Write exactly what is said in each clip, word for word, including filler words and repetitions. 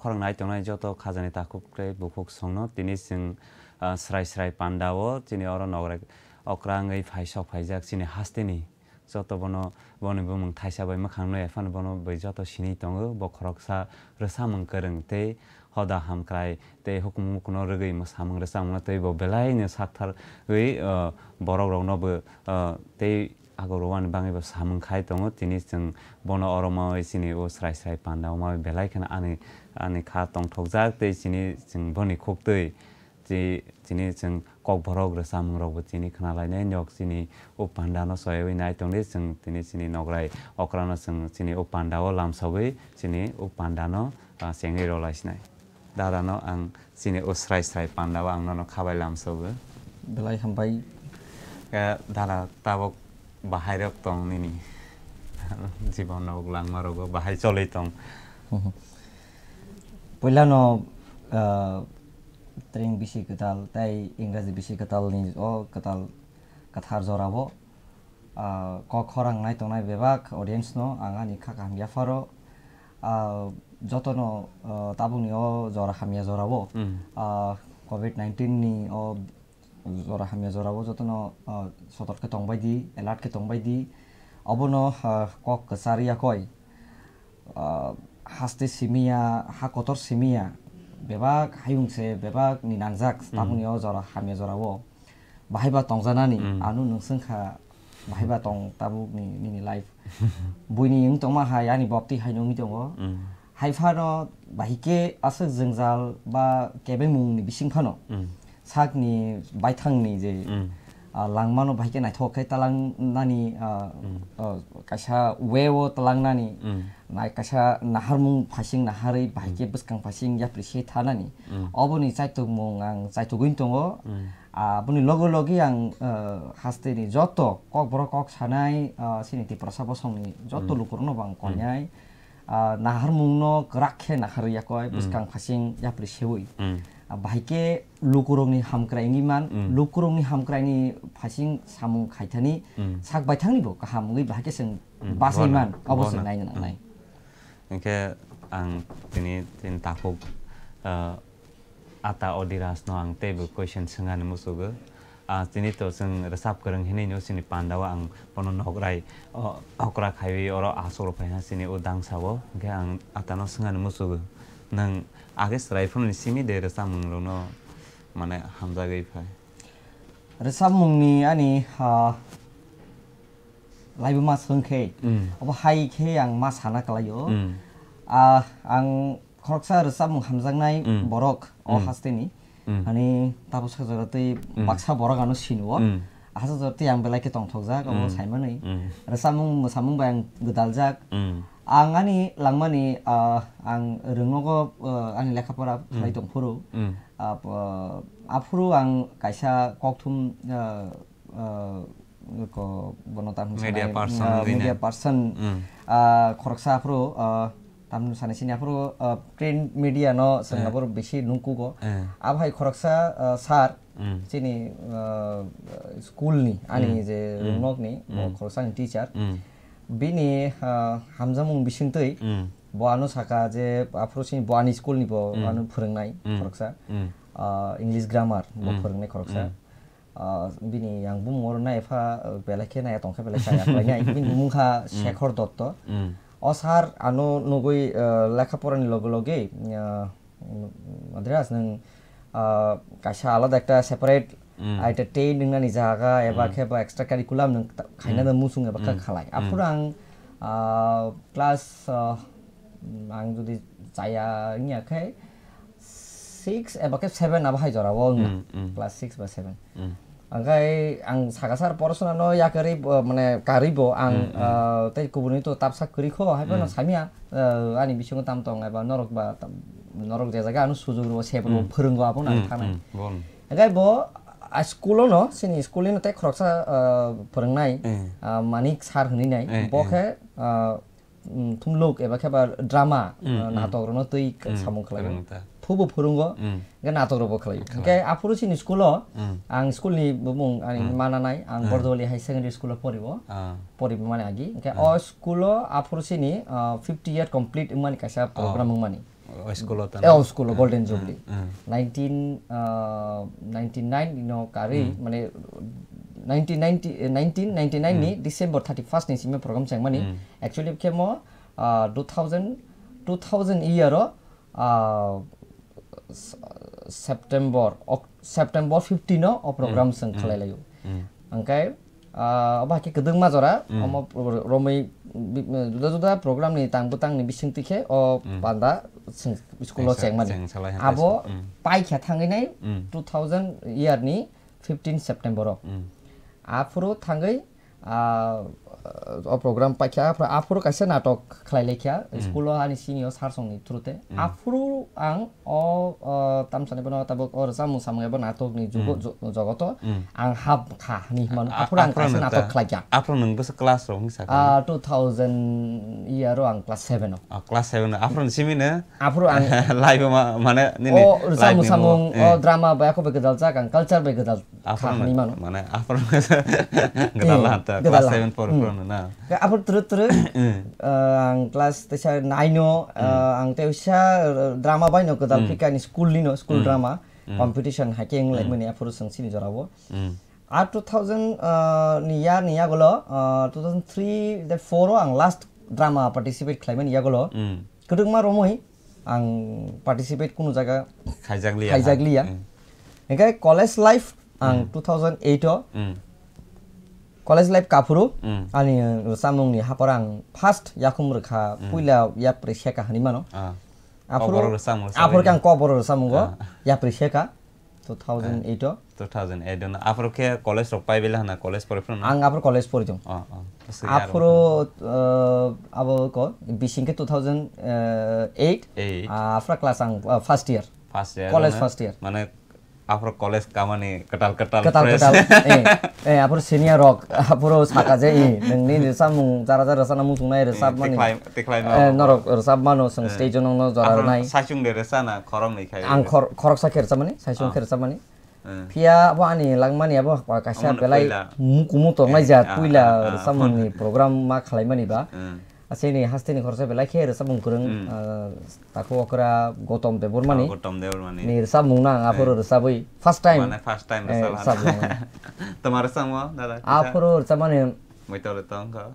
Khorang nai tongnai joto khajani takhuk tei bukhuk songno tini chwng, ah, srai srai pandao chini oro nograi okra wngwi phai sok phaijak chini hasteni. Joto bono, boni bumung thaisa bai mwkhang nui phano bono bai joto sini tongo. Bo khoroksa rwsamung kwrwng tei hoda hamkrai tei hukumu kuno rwgwi mwsamung rwchapmungno tei bo belaino saktharwi, ah, borok rokno bo, ah, tei agorwani bagwi bo samung khai tongo. Tini chwng bono oro mawi chini o srai srai pandao mawi belai kheno ani, ani kha tongthokjak tei chini chwng boni khuktwi chi-, chini chwng kokborok rwchapmung rokbo chini khna lainai nok chini o pandano soiwi nai tongdi chwng tini chini nograi okrano chwng chini o pandao lamsogwi chini o pandano, ah, chengwi rw lai sinai. Dadano ang chini o srai srai pandao ang nono khabai lamsogo. Belai hambai. Khe dada tabok bahai rok tong nini jibon rok langma rogo bahai choli tong. Puilano, ah, tring bisi kwtal tei Ingraji bisi kwtal ni o kwtal kwthar jorao, ah, kok khorang nai tongnai bebak audience no ang ani kha kaham yapharo, ah, jotono, ah, tabukni o jora hamya jorao, Mm. ah, covid nineteen ni o jora hamya jorao jotono, ah, sotor khe tongbai di, alert khe tongbai di, obono, ah, kok kwchar ya koi, ah, haste simiya, ha kotor simiya, bebak hayung se bebak ni nangjak Mm. tabukni o jora hamya jorao. Bahai ba tongjanani, Mm. ano nwng swngkha bahai ba tong tabuk ni, nini life. Buini wng tongma hai, ani bopti hai nungwi tongo. Mm. Hai phano bahai khe aswk jwngjal ba kebengmung ni bising phano Mm. sakni baithang ni je, Mm. ah, langmano bahai khe naithok khe talang nani, ah, Mm. ah, kaisa way o talang nani, Mm. nai kaisa naharmung phasing naharwi bahai Mm. khe bwskang phasing yapri se thanani. Mm. Oboni chaitokmung ang chaitogwi tongo. Mm. Ah, boni loge loge ang, ah, haste ni joto kokborok kok sanai, ah, chini Tiprasa bosong ni joto Mm. lukurokno bo ang Mm. koinai. Ah, naharmung no kwrak khe naharwi yakoi, Mm. bwskang phasing yapri sewi. Mm. Ah, bahai khe lukurok ni hamkrai wngwi man, Mm. lukurok ni hamkrai ni phasing samung khaithani Mm. sak baithang ni bo kaham wngwi bahai khe chwng Mm. basai Bona. man, obo Bona. chwng naina Mm. nangnai. Hingkhe ang tini, tini takhuk, ah, Ata Odiraj no ang teibo question swngani muchugo. Ah, tini to chwng rwchap kwrwng hinwi no chini pandao ang bono nograi, o, okra khaiwi oro aswk rok phaina chini o dangsa o. Hingkhe ang Ata no swngani muchugo. Nwng age chwrai phano ni simi de rwchapmung rok no mane hamjagwi phai? Rwchapmung ni ani, ah, Laibuma swng khe, Mm. obo hai khe ang ma sana kwlaio. Mm. Ah, ang khoroksa rwchapmung hamjaknai Mm. borok o Mm. hasteni. Mm. Ani tabuk sak jora twi Mm. baksa borok ano sinuo. Mm. Aswk jora twi ang belai khe tongthokjak, obo Mm. saimanwi. Mm. Rwchapmung mwsamung bai ang gwdaljak. Mm. Ang ani langmani, ah, ang rwngnogo, ah, ani lekha pora Mm. khlai tongphuru. Mm. Ah, p-, aphuru ang kaisa kokthum, ah, ah, ko bono tamo Media sanai, person ah, wngwi media na. person, Mm. ah, khoroksa aphuru, ah, tamni sani sini aphuru, ah, print media no chwng Eh. aphuru bisi nungkugo. Eh. Abo hai khoroksa, ah, sir, Mm. chini, ah, school ni, ani Mm. je Mm. rwngnok ni, bo Mm. khoroksa ni teacher. Mm. Bini, ah, hamjakmung bisingtwi Mm. bo ano saka je aphuru sini bo ani school ni bo Mm. ano phwrwngnai Mm. khoroksa. Mm. Ah, English grammar bo Mm. phwrwngnai khoroksa. Mm. Ah, bini yang bumung oro nai pha, ah, belai khe nai tong khe belai chaya khlai nai. Bini bumung kha Mm. Shekhar Dotto. Mm. O sir ano nugui, ah, lekha pora ni loge loge, ah, Madras nwng, ah, kaisa alada ekta separate Mm. aita tei nwngnani jaga eba Mm. khe ba extra curriculum nwng ta-, khaina Mm. da musung eba kha Mm. khalai. Mm. Aphuru ang, ah, class, ah, ang jodi chaya wngya khe six eba khe seven abo hai jora o wngna. Mm, mm. Class six ba seven. Mm. Angkhai ang saka sar porosona no yakarwi bo, mane karwi bo ang, Mm, mm. ah, tei kubuni to tapsa kwrwi kho, hai phano Mm. samya, ah, ani bisingo tam tong eba norok ba tam, norok je jaga ano sujug rwo, sep rwo, Mm. phwrwngo abo no ang Mm, thanai. Mm. Bon. Angkhai bo, ah, school o no, sini school ni no tei khoroksa, ah, phwrwngnai, Eh. ah, Manik sir hwnwi nai, Eh, bo eh. khe, ah, mm, thumluk eba khe ba drama, Mm, uh, mm. natok rokno twi Mm, samung khlaio. Kwrwng ta. Phubo phwrwngo, Mm. hwnkhe natok rokbo khlaio. Khlai. Hwnkhe aphuru chini school o, Mm. ang school ni bumung ani Mm. mananai, ang Mm. Bordoli High Secondary School o poribo. Ah. Poribo mani agi. Hwnkhe Mm. o school o aphuru chini, uh, fifty year complete wngmani kaisa program Oh. wngmani. O school o tana? Eh, o school o Golden Jubilee. Hmm. Nineteen, ah, ninety-nine no karwi, Hmm. mane nineteen ninety, eh, nineteen ninety-nine ni Hmm. December thirty-first ni simi program chengmani. Hmm. Actually khe mo, ah, two thousand, two thousand year o, ah, s-, September, Oc-, September fifteen o, o program Hmm. chwng Hmm. khlai laio. Hmm. Hwnkhe, ah, obo hai khe kwdwkma jora, Hmm. omo ro-, romwi bi-, juda juda program ni tang bwtang ni bisingtwi khe o Hmm. panda chwng school o Chengsa-, chengmani. chengsalai hai Abo Hmm. paikha thangwi nai Hmm. two thousand year ni fifteen September o. Hmm. Aphuru thangwi, ah, o program paikha, aphuru, aphuru kaisa natok khlai laikha, Hmm. school o ani senior sir song ni through te. Hmm. Aphuru ang o, o, tamsani bono tabuk o rwchapmung samung ebo natok ni jugo-, Hmm. jo-, jogoto Hmm. ang hap kha hinwi himano. A-, Aphuru ang aphuru kaisa nung natok ta-, khlaikha. aphuru nung bwswk class rok wngsa kha? Ah, two thousand year o ang class seven o. Ah, class seven o. Aphuru ni simi no? Aphuru ang Live o ma-, mane nini O rwchapmung live ni samung, mo-, o eh. drama bai ako bai gwdal jak, ang culture bai gwdal Aphuru kha hinwi mano. mane aphuru gwdal Eh, lahan ta, gwdal class lahan. seven por Hmm. phuru na. Khe aphuru twrwk twrwk, Hmm. eh, ang class teisa nine o, Hmm. eh, ang teisa, eh, drama bai no gwdal Hmm. phikha ni school ni no, school Hmm. drama Hmm. competition hai khe wng Hmm. laimani aphuru chwng sini jora o. Hmm. A two thousand, ah, ni ya, ni yagulo, ah, two thousand three de four o ang last drama participate khlaimani yagulo. Hmm. Kwdwkma romwi ang participate kunu jaga Khaijakliya. khaijakliya. Hmm. Hingke college life ang Hmm. two thousand eight o Hmm. college life kaphuru Hmm. ani rwchapmung ni haphar ang first yakhum rwkha Hmm. puila yapri seka hinwi mano. Ah. Aphuru Kokborok rwchapmung aphuru rwchapmung. khe ang kokborok rwchapmungo Ah. yapri seka. Two thousand eight o. Two thousand eight o na. Aphuru khe college rok pai bela hana, college pore phano na? Ang aphuru college pori tong. Oh, oh. Aphuru, uh, abo ko bising khe two thousand eight. Eight. Ah, aphuru class ang, uh, first year. First year College na? first year. Mane aphuru college kamani kwtal kwtal Kwtal fresh. kwtal. Eh, eh, aphuru senior rok, aphuru saka je, eh, nongni rwchapmung, jara jara rwchapna muchungnai Eh, rwchapmani. tikhlai, tikhlai Eh, no. norok rwchapmano, chwng Eh. stage o nongno jora Aphuru rwnai. saichung de rwchana khoroknwi khai Ang rw. khor-, khoroksa khe rwchapmani, saichung Ah. khe rwchapmani. Eh. Phiya abo ani langmani abo kaisa Omono belai puila. mukumu tongnai Eh, ja ah, puila ah, ah, rwchapmungni ah. program ma khwlaimani ba. Eh. Asini hasteni khoroksa belai khe rwchapmung kwrwng, Hmm. ah, takhuk okra Gotom Debbarmani. Ah, Gotom Debbarmani. Ni rwchapmung no ang aphuru Eh. rwchabwi first time. Mane first time Eh, rwchapmung. rwchapmung. Toma rwchapmung, dada, kisa? Aphuru rwchapmani Moitole tong kha.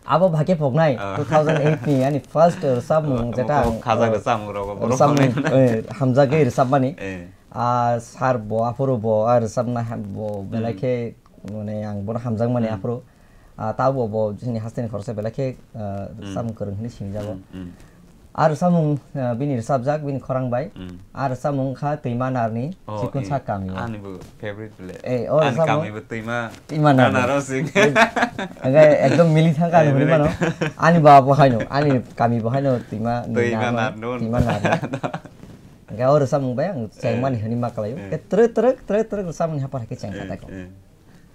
Abo bhakhe poknai, Ah. two thousand eight ni ani first rwchapmung Bo-, jeta bo ang, khajak eh, rwchapmung rogo, borok rwchapmung, hwnwi mano. eh, hamjagwi rwchapmani. Eh. Ah, sir bo, aphuru bo, ah, rwchapna ha-, bo belai Hmm. khe, mane, ang bono hamjakmani Hmm. aphuru. Ah, tabo bo chini hasteni khoroksa belai khe, ah, Hmm. rwchapmung kwrwng hwnwi sinijago. Hmm, hmm. Ah, rwchapmung, ah, bini rwchapjak, bini khorang bai. Hmm. Ah, rwchapmung wngkha Twima Narni Oh, Chikonsa eh, Kami o. Ani bo favorite le. Eh, o Ani rwchapmung kami bo Twima Twima Narni. Narni. Hingke ekdom mili thangkha Eh, ani hwnwi mili mano. thang- Ani ba bo haino, ani kami bo haino Twima ni Twima Narno, Narno. Twima Narno. Hingke o rwchapmung bai ang chengmani Eh. hwnwi ma kwlaio. Eh. Ke trwk, trwk, trwk, trwk rwchapmungni haphar hai khe chengkha Eh, tei kho. eh.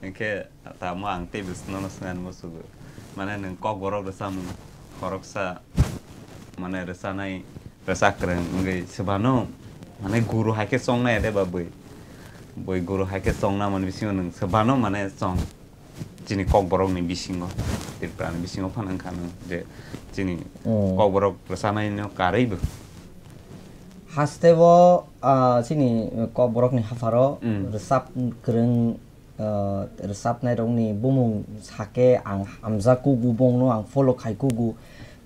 Hingke tamo ang tei bwswkno swngna musugo. Mane nwng kokborok rwchapmung khoroksa, mane rwchanai rwchak kwrwng wngwi swbano, mane guru hai khe chongnai de ba bwi. Bwi guru hai khe chongna mani bisingo nwng swbano mane chong. Chini kokborokni bisingo, Tripurani bisingo phano wngkha nwng je chini Mm. kokborok rwchanaino karwi bo. Haste bo, ah, chini kokborokni hapharo Mm. rwchap kwrwng ah, rwchapnairokni bumung sakhe ang hamjak kugo, bongno ang follow khai kugo,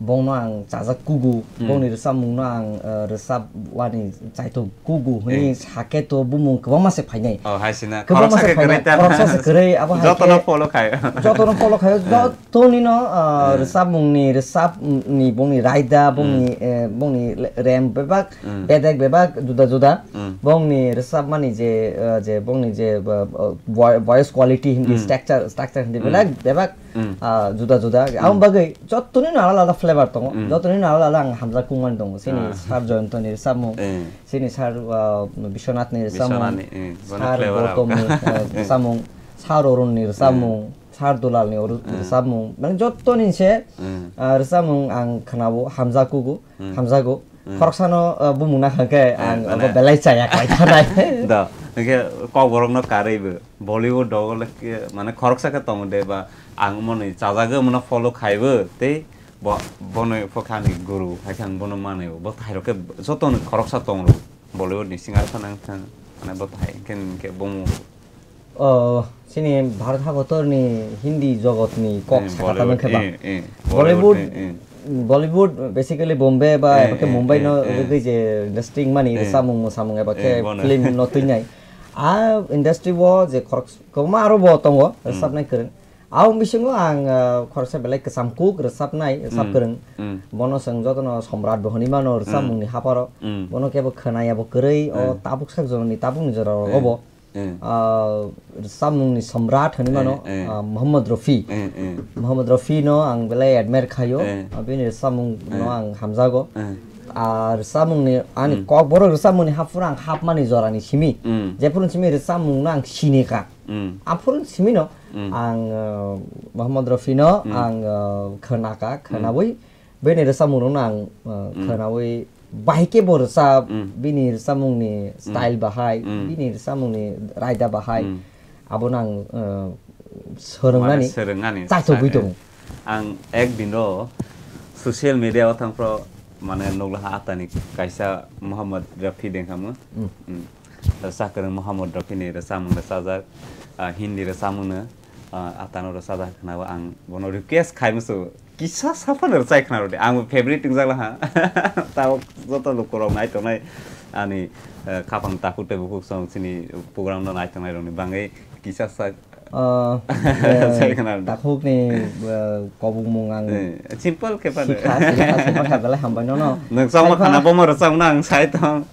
bongno ang chajak kugo, Hmm. bongni rwchapmungno ang, ah, rwchapwani chaitok kugo hwnwi Eh. sakhe to bumung kwbangma se phainai. Oh, hai sina. Kwbangma Khoroksa se khe phainai, kwrwi ta. khoroksa se kwrwi, abo hai Jotono khe follow khai. jotono follow khai, Eh. jotonino, ah, Eh. rwchapmungni, rwchapni bongni raida, bongni, Hmm. eh, bongni le-, rem bebak, Hmm. bedek bebak juda juda. Hmm. Bongni rwchapmani je, ah, je bongni je, ah, ah, voi-, voice quality hindi, Hmm. structure, structure hindi Hmm. belai bebak, Hmm. ah, juda juda. Hmm. Aboni bagwi jottoni no alada alada flavor tongo, Hmm. jottoni no alada alada ang hamjak kukmani tongo. Chini Ah. Sir Joyantoni rwchapmung, Eh. chini Sir, ah, Biswanathni rwchapmung, Biswanathni, eh, bono Sir flavor Gautamni, alka. ah, rwchapmung, Sir Arunni rwchapmung, Hmm. Sir Dulalni oru-, Hmm. rwchapmung. Mane jottoni se, Hmm. ah, rwchapmung ang khnao, hamjak kugo, Hmm. hamjago. Hmm. Khoroksano, uh, bumung nakha khe Eh, ang mane abo belai chaya khlai thanai. Da, hingkhe kokborokno karwi bo. Bollywood rok le khe, mane khoroksa khe tongo de ba, ang moni chajagwi mono follow khaibo tei Bo, bono pho khe ani guru, hai khe ang bono mani, bo thai rok khe joto ni khoroksa tong rw, Bollywood ni singer phano wng thang, mane bo thai khe, khe bomo. Oh, chini Bharat hakotor ni Hindi jogot ni kok Eh, sakha Bollywood, tang khe ba. eh, eh, Bollywood, Bollywood ni, eh. Bollywood, basically Bombay ba Eh, eba khe eh, Mumbai eh, no eh. rwgwi je industry mani Eh. rwchapmung mwsamung eba khe Eh, bono. film no twinai. A industry o je khorok kwbangma aro bo tongo Hmm. rwchapnai kwrwng. Aboni bisingo ang, ah, khoroksa belai kwcham kuk rwchapnai, rwchap Hmm. kwrwng. Hmm. Bono chwng jotono Somrat bo hwnwi mano rwchapmung Hmm. ni hapharo. Hmm. Bono kebo khwnaya bo kwrwi, o Hmm. tabuk sak jorani tabuk ni jora Hmm. rogo bo. Hmm. Ah, rwchapmung ni Somrat hwnwi mano, Hmm. Hmm. ah, Mohammad Rafi. Hmm. Hmm. Mohammad Rafi no ang belai admire khaio. Hmm. Ah, bini rwchapmung no Hmm. ang hamjago. Hmm. Ah, rwchapmung ni ani Hmm. kok borok rwchapmung ni hapharo ang hapmani jorani simi. Hmm. Jephuru simi rwchapmung no ang sinikha. Mm. Aphuru simi no Mm. ang, uh, Mohammad Rafi no Mm. ang, uh, khwnakha, Mm. khwnawi bini rwchapmung rok no ang, uh, Mm. khwnawi bahai khe bo rwchap, Mm. bini rwchapmung ni Mm. style bahai, Mm. bini rwchapmung ni raida bahai, Mm. abo no ang, uh, swrwngnani Mane swrwngnani. chaithogwi Sa-, tongo. Ang ek din ro social media o thang phro mane nukla ha atani kaisa Mohammad Rafi dengkhamu. Mm. Mm. Rwchapkwrwng Mohammad Rafi ni rwchapmung rwchajak, ah, Hindi rwchapmung no, ah, atano rwchajak khwnabo ang bono request khai musu. Kisa saphano rwchai khwna rwdi. Ang bo favorite wngjak laha. Tao joto lukurok nai tongnai ani, eh, khapang takhuk tei bukhuk song chini program no nai tongnai rokni bangwi kisa sa Ah, eh, Sai khwna rwdi. takhuk ni, eh, kobong mung ang Eh, simple khe phano. sikha, sikha, sikha, belai hambai no, no. Nwng chongma Sai khana phano bomo rwchapna ang sai tong.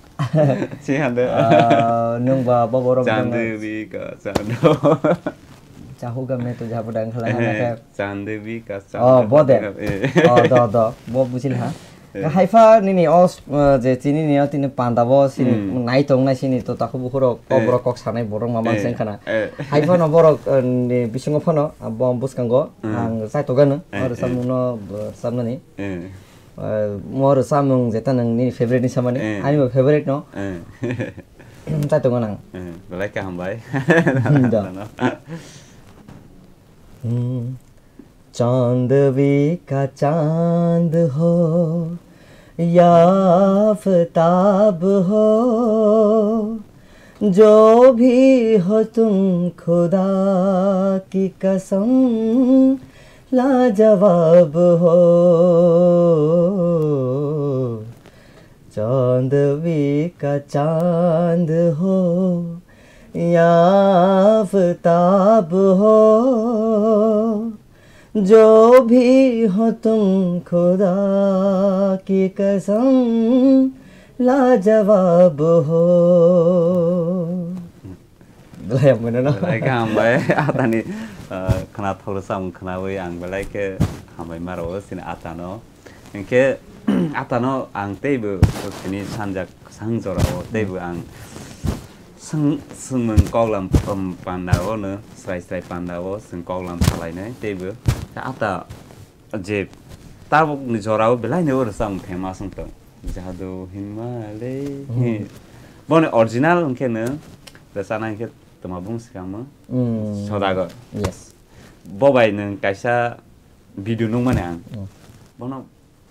Si hande. Ah, nwng ba bo borok Chande dwngno. Bi ka chando. Chahu game to jabu dang khala hana Eh, khe. Chande bi ka Oh, chando. Bo de. Eh. Oh, do, do. Bo busil ha. Eh. Haifa nini os, eh, je chini ni o tini panda bo sini Hmm. nai tong nai sini to takhuk bukhuk rok, eh, borok kok sanai borok mamang Eh. seng khana. Eh. Haifa no borok, eh, ni bisingo phano, ah, bo bwskango Hmm. ang sai to gano. Eh, Oro eh. samung no, bo samnani. Eh. Eh, mo rwchapmung jeta nwng nini favorite ni samani, Eh. ani bo favorite no. Eh. Chai tongo nang. Eh, belai kaham bai. Hmm, da. Ano. Hmm. चांद भी का चांद हो या आफताब हो, जो भी हो तुम खुदा की कसम लाजवाब हो। चांद भी का चांद हो या आफताब हो, जो भी हो तुम खुदा की कसम लाजवाब हो। Belai hambai no, no. Belai kaham bai, atani, eh, khwnathok rwchapmung khwnawi ang belai khe hambai ma rwo chini atano. Hinkhe atano ang teibo chini sanjak kwchang jorao teibo ang swng-, swngmung koklam, um, pandao no, srai srai pandao chwng koklam khlainai teibo. Ata je tabukni jorao belai no rwchapmung famous wng tong. Jadu Himale. Hmm. Boni original hwnkhe no rwchapnai hwnkhe tongma bung swkangmo Hmm. Sodagar. Yes. Bo bai nwng kaisa video nukmani ang. Hmm. Bono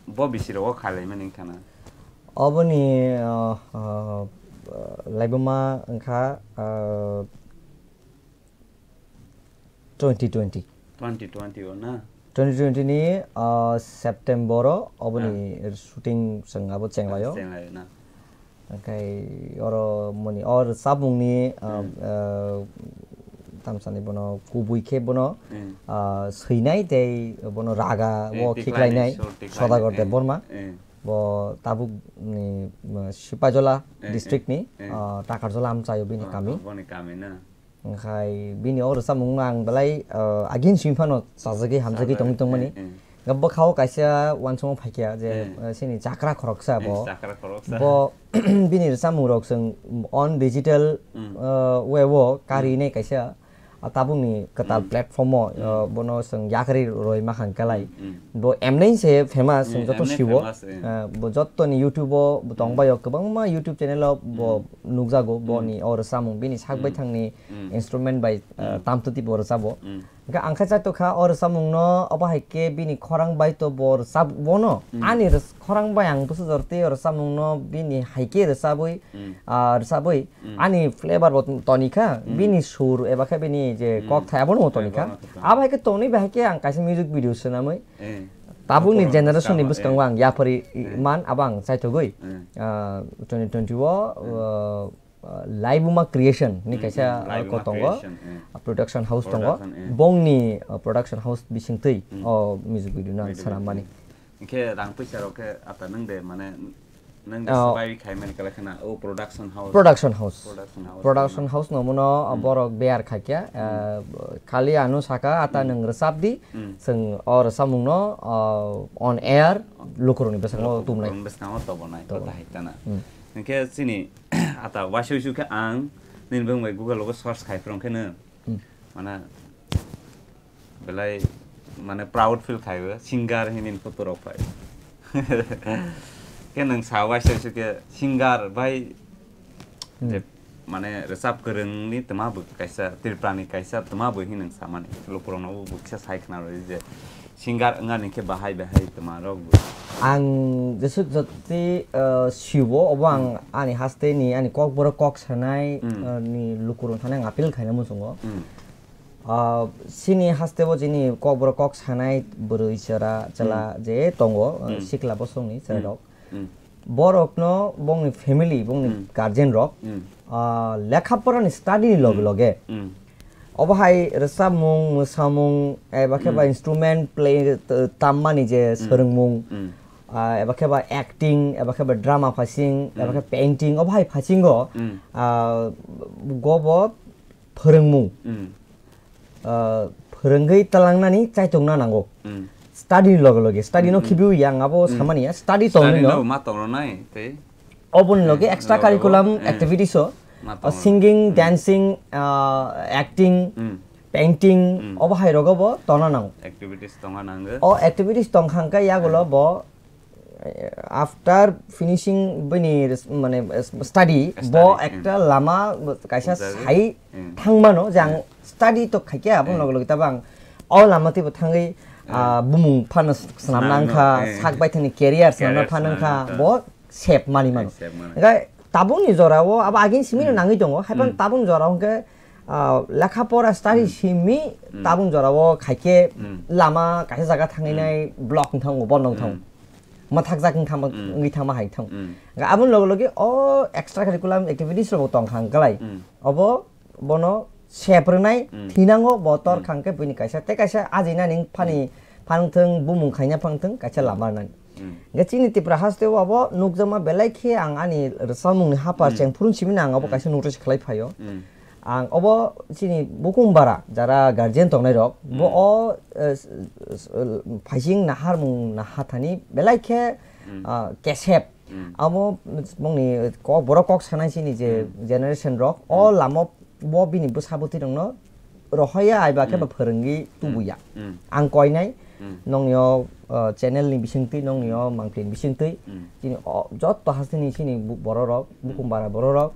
bo bisi rogo khalai mani wngkha na. Oboni, uh, uh, laibuma wngkha, uh, twenty twenty. Twenty twenty o na? Twenty twenty ni, uh, September o oboni Ah. shooting chwng abo chenglaio. Chenglaio na? Okai oro moni or sabung ni, uh, Hmm. uh, tamsani bono kubui khe bono, Hmm. uh, swinai tei bono raga Eh, o tiklai khiklai nai, nai so tiklai Sodagar nai. Debbarma. Eh, eh. Bo tabuk ni, uh, Sipajola Eh, eh. District ni, Eh. uh, Takarjola amchaio bini Ah, kami. Boni kami na? Wngkhai bini o rwchapmung no ang belai, uh, agin simi phano chajagwi hamjagwi Chajagwi, tongwi tongmani. Eh, eh. Ga bwkhao kaisa uansukmung phaikha je, Eh. uh, chini chakra khoroksa Eh, bo. Chakra khoroksa. Bo bini rwchapmung rok chwng on digital, Mm. uh, way o kari Mm. nai kaisa, ah, tabukni kwtal Mm. platform o, Mm. uh, bono chwng yakarwi rwima hang kalai. Mm, mm. Bo emnai se famous, chwng Eh, joto emnai siwo. Famous, eh. Uh, bo jottoni YouTube o bo tongbaio, Mm. kwbangma YouTube channel o bo Mm. nukjago, Mm. boni o rwchapmung, bini sak Mm. baithangni Mm. instrument bai, uh, Mm. tamtwtwi bo rwchabo. Mm. Hwnkhe ang khe chaitokha o rwchapmungno, obo hai khe bini khorang bai to bo rwchap bono. Ani rwch-, khorang bai ang bwsajor tei o rwchapmungno bini hai khe rwchabwi, ah, rwchabwi ani flavor bo tonikha, bini sur eba khe bini je kok thai abono tonikha. Abo hai khe tonwi bai hai khe ang kaisa music video swnamwi tabukni generation ni bwskango ang yapharwi man abo ang chaithogwi, ah, twenty twenty o, ah, ah, Laibuma Creation ni kaisa, ah, ko tongo, ah, production house tongo. Bongni, ah, production house bisingtwi o music video no ang swnam mani. Hwnkhe rang pwisa rok khe ata nwng de, mane, nwng de swbai khai mani kala khana o production house. Production house. Production house no muno, ah, borok bear khaikya, ah, khali ano saka ata nwng rwchap di, chwng o rwchapmung no, ah, on air lukurokni bwskango tubunai. Bwskango tobonai, tobonai. Hwnkhe chini ata waisa waisa khe ang nini bwkhak bai Google o search khai phuru khe no, mana, belai, mane, proud feel khai o, singer hini photo rok phai. Khe nwng sa waisa waisa khe singer bai je, mane, rwchap kwrwngni twma bo kaisa, Tripurani kaisa twma bo hini nwng samani. Lukurokno bo kisa sai khna rw je singer wngani khe bahai bahai twma rok bo. Ang jesuk jotwi, uh, siwo, obo ang ani haste ni, ani kok borok kok sanai, uh, ni lukurok thani ang appeal khaina muchungo. Uh, chini haste bo chini kok borok kok sanai bwrwi chwra chwla je tongo, uh, sikla bosongni chwrai rok. Borokno bongni family, bongni guardian rok, ah, lekha porani study ni loge loge obo hai rwchapmung, mwsamung, eba khe ba instrument play, t-, tammani je swrwngmung, ah, eba khe ba acting, eba khe ba drama phasing, eba khe painting, obo hai phasingo, ah, gobo phwrwngmung. Ah, phwrwngwi tlangnani chaitokna nango. Study ni loge loge, study no khibiwi yang abo samani ya, study tongwi no. Ma tongronai tei. Oboni loge extra curriculum activities o, ah, singing, dancing, ah, acting, painting, obo hai rogo bo tongna nango. Activities tongna nango. O activities tongkhang khe yagulo bo after finishing bini res-, mane, s-, study, bo ekta lama kaisa sai thangmano je ang study to khaikhe, aboni loge loge tabang o lama teibo thangwi, ah, bumung phano s-, swnamna wngkha, sak baithangni career swnamna phano wngkha, bo sep mani mano. Hwnkhe tabukni jorao abo agini simi no nangwi tongo, haiphano tabukni jorao hwnkhe, ah, lekha pora study simi tabukni jorao khaikhe lama kaisa jaga thangwi nai block wng thango, bondo wng thango. Mathakjak wng thangma, wngwi thangma hai thang. Hwnkhe aboni loge loge o extra curriculum activities rok tong khang kwlai. Obo bono sep rwnai thinango bo tor khang khe buini kaisa tei kaisa ajina ning phani phang thung, bumung khaina phang thung, kaisa lama rwnani. Hwnkhe chini Tripura haste o abo nukjakma belai khe ang ani rwchapmungni hapar cheng phurun simi no ang abo kaisa notice khlai phaio. Ang obo chini bukum bara jara guardian tongnai rok, bo o, eh, s-, s-, phaising naharmung nahathani belai khe, ah, kesep. Amo bongni kok, borok kok sanai chini je generation rok, o lama bo bini bwsa bwtwi rokno rohoya aiba khe ba phwrwngwi tubuya. Ang koinai, nongni o, uh, channel ni bisingtwi, nongni o mangpli ni bisingtwi, chini o joto hasteni chini bu-, borok rok, bukum bara borok rok,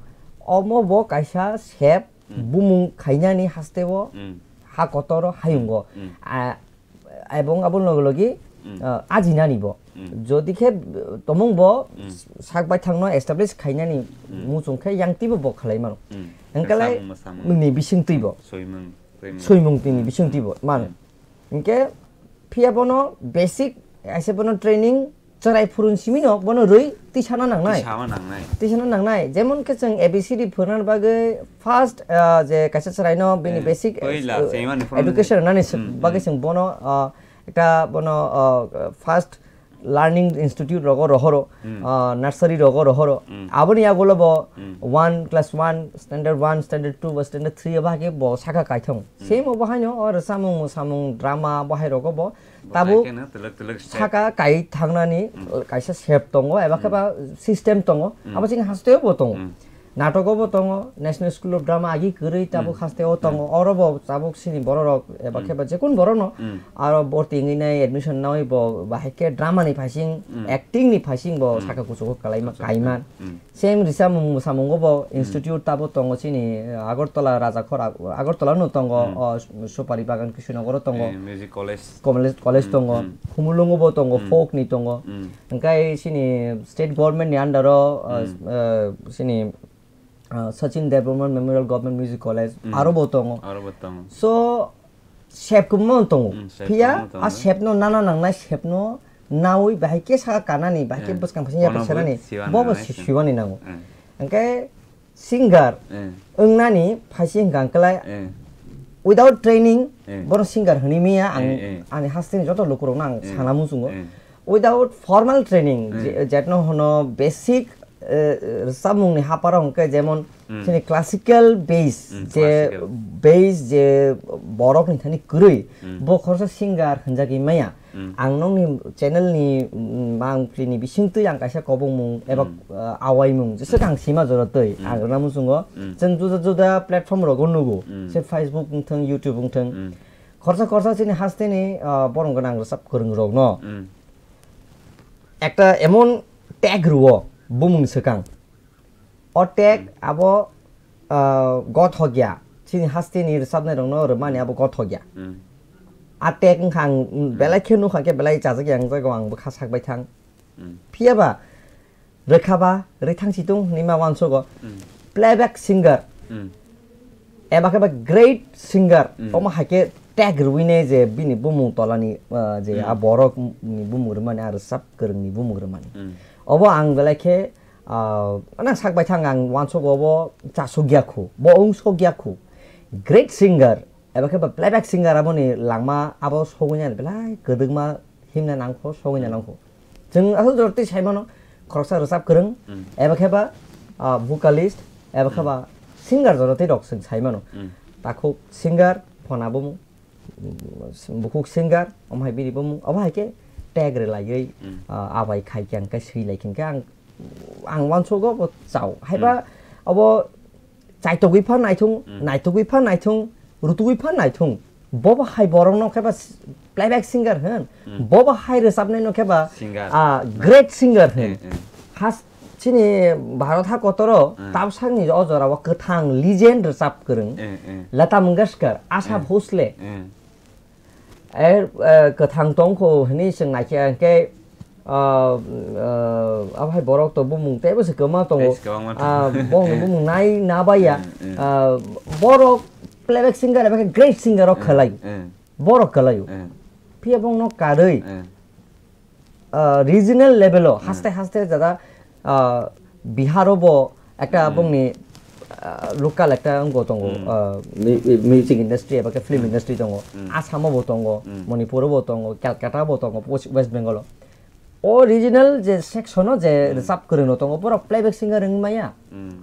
omo bo kaisa sep bumung khainani haste o ha kotor o hayungo. A, ebong aboni loge loge, ah, ajinani bo. Jodi khe, uh, tomung bo sak baithangno establish khainani muchung khe yang twibo bo khlai mano. Hwnkhe lai ni bisingtwi bo. Soimung tini bisingtwi bo mano. Hwnkhe phiya bono basic, aise bono training chwrai phurun simi no bono rwi tisana nangnai. Tisana nangnai. Tisana nangnai. Jemon khe chwng A B C D phurna bagwi first, ah, je kaisa chwrai no bini basic, eh, education nani bagwi chwng bono, ah, ekta bono, ah, first learning institute rogo rohoro, ah, nursery rogo rohoro. Aboni yagulo bo one, class one, standard one, standard two ba standard three abo hake bo saka kaithong. Same obo haino o rwchapmung, mwsamung, drama bo hai rogo bo tabuk saka kai thangnani kaisa sep tongo, eba khe ba system tongo, abo chini hasteo bo tongo. Natogo bo tongo, National School of Drama agi kwrwi tabuk haste o tongo. Oro bo tabuk sini bororok eba khe ba jekun borokno aro borti wngwi nai admission nawi bo bahai khe drama ni phaising, acting ni phaising bo saka kuchugo kalaima, kaima. Same risa mung musamungo bo institute tabo tongo sini, eh, Agartala Rajakhor, Ag-, Agartala no tongo, o Supari Bagan Krishnanagar o tongo. Eh, music college. College, college tongo. Khumulungo bo tongo, folk ni tongo. Hingkai sini state government ni under o, eh, eh, sini, ah, Sachin Debbarma Memorial Government Music College, aro bo tongo. Aro bo tongo. So, sep kwbangma tongo. Phiya, kwbangma tongo. A sepno nana nangnai sepno nawi bahai khe saka kanani, bahai khe bwskang phaising yapri sanani, bo bo siwani nango. Hingke singer wngnani phaising hingka ang kwlai, without training, bono singer hwnwi maya ang, ani hasteni joto lukurokno ang sana muchungo. Without formal training, je-, jetno hono basic, eh, rwchapmungni haparo hwnkhe jemon chini classical base, je classical base je borokni thani kwrwi, bo khoroksa singer hwnjagwi maya. Ang nokni channel ni, mm, bangpli ni bisingtwi ang kaisa kobongmung eba, uh, awaimung jeswk ang sima jora twi ang rwna muchungo. Chwng juda juda platform rogo nugo, se Facebook wngthwng, YouTube wngthwng. Khorsa khorsa chini hasteni, uh, borom gwnang rwchap kwrwng rokno ekta emon tag rwo bumung swkang. O tag abo, ah, gothokya. Chini hasteni rwchapnairokno rwmani abo gothokya. A tag wngkha ang, mm, belai khe nukha khe belai chajak yang jago ang bwkha sak bai thang. Phiya ba rwkha ba rwthang si tung hinwi ma uansugo. Playback singer. Eba khe ba great singer. Omo hai khe tag rwui ne je bini bumung tolani, ah, je a borok ni bumung rwmani, a rwchap kwrwngni bumung rwmani. Obo ang belai khe Ah, nang sak bai thang ang uansuk obo chasuk ya khu, bo wng sok ya khu. Great singer, eba khe ba playback singer aboni langma abo sogwi nani belai kwdwkma himna nang kho, sogwi nang kho. Chwng aswk jora twi sai mano, khoroksa rwchap kwrwng, eba khe ba, ah, vocalist, eba khe ba singer jora twi rok chwng sai mano. Takhuk singer, phona bumung. Bukhuk singer, omo hai bini bumung, obo hai khe tag rwlaiwi, ah, abai khai khe ang khe swi lai khe ang, ang uansugo bo chao. Haiba obo chaitogwi pha naithung, naitogwi pha naithung, rutugwi pha naithung. Bobo hai borokno khe ba s-, playback singer hwn. Bobo hai rwchapnaino khe ba, singer, ah, great singer hwn. Has Chini Bharat ha kotoro tabsakni o jorao kwthang legend rwchap kwrwng, Lata Mangeshkar, Asha Bhosle. Er, eh, kwthang tongkho hwnwi chwng naikhe hwnkhe, ah, ah, abo hai borok to bumung teibo se kwma tongo. Tei se kwbangma tongo. Ah, bongni bumung nai na baiya. Ah, borok playback singer eba khe great singer rok khwlai. Borok kwlaio. Phiya bongno karwi. Ah, regional level o haste haste jada, ah, Bihar o bo ekta bongni, ah, local ekta wngbo tongo, ah, mu-, music industry eba khe film industry tongo. Assam o bo tongo, Manipur o bo tongo, Calcutta o bo tongo, West, West Bengal o. O regional je section o je rwchap kwrwng no tongo, borok playback singer wngwi maya.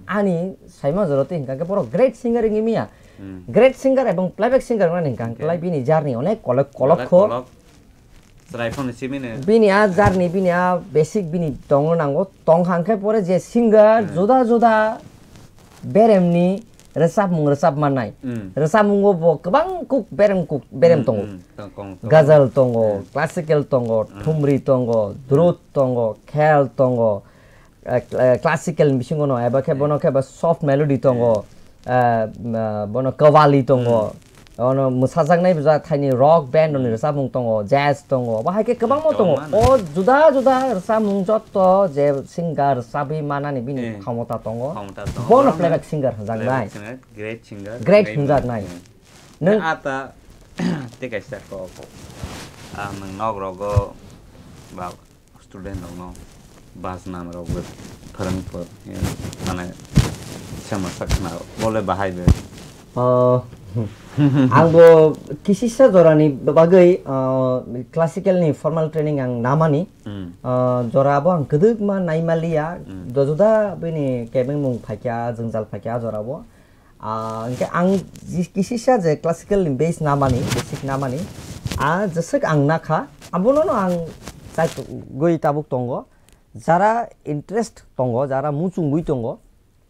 Ani saima jora twi hwnkha khe borok great singer wngwi maya. Great singer ebong playback singer wngmani hwnkha hwnkhe bini journey onek kolok, kolok kho. Chwrai phano simi no. Bini a journey, bini a basic bini tongna nango. Tongkha hwnkhe pore je singer juda juda beremni rwchapmung rwchap mannai. Rwchapmungo bo kwbang kuk berem kuk berem tongo. Ghazal tongo, classical tongo, thumri tongo, drud tongo, khayal tongo. Eh, cl-, eh, classical ni bisingo no, eba khe bono khe ba soft melody tongo, eh, ma-, bono qawwali tongo, ono mwsajaknai bwsa thaini rock band rokni rwchapmung tongo, jazz tongo, bahai khe kwbangma tongo. Tongmani. O juda juda rwchapmung jotto je singer rwchabwi manani bini khomota tongo. Khomota tongo. Bono playback singer hwnjaknai. Playback singer, great singer. Great hwnjaknai. Nwng ata tei kaisa kok, ah, nwng nok rogo ba student rokno bajna rokbo phwrwng phwrwng, eh, mane sema sakna bole bahai be. Oh, angbo kisisa jorani bagwi, ah, classical ni formal training ang namani. Ah, jora abo ang kwdwkma naimaliya, juda juda bini kebengmung phaikha, jwngjal phaikha jorabo. Ah, hingke ang ji-, kisisa je classical ni base namani, basic namani, ah, jeswk ang nakha, abono no ang chaitugwi tabuk tongo. Jara interest tongo, jara muchungwi tongo,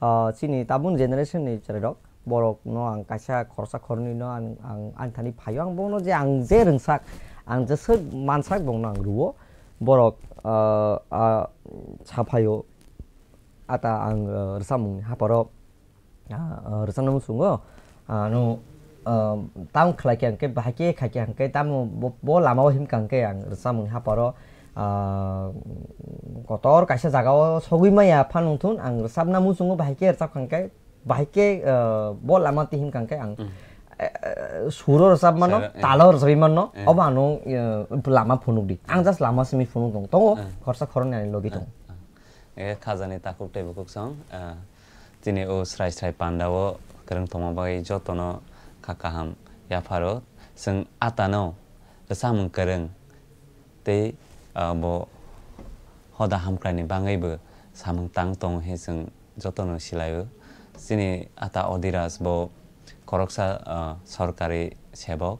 Ah, chini tabun generation ni chwrairok, borok no ang kaisa khoroksa khoroknwi no ang, ang ani thani phaio, ang bono je ang je rwngsak, ang jeswk mansak bono ang rwo, borok, ah, ah, saphaio, ata ang, ah, rwchapmung ni haparo, ah, ah, rwchapna muchungo, ah, no, ah, tamo khlai khe ang khe bahai khe khai khe ang khe tamo bo, bo lama o himkha ang khe ang rwchapmung ni haparo, ah, kotor kaisa jaga o sogwi maya phan wngthun ang rwchapna muchungo bahai khe rwchap kha ang khe bahai khe, ah, bo lama twi himkha ang khe ang, eh, eh, suro rwchap mano, talo rwchapwi mano, obo ano, eh, lama phunuk di. Ang just lama simi phunuk tong, tongo, khoroksa khoroknwi ani logi tong. Eh, khajani takhuk tei bukhuk song, ah, chini o srai srai panda o kwrwng tongma bagwi jotono kha kaham yapharo. Chwng atano rwchapmung kwrwng tei, ah, bo hoda hamkraini bagwi bo samung tang tongo hwnwi chwng jotono silaio. Chini ata Odiraj bo khoroksa, ah, sorkari sebok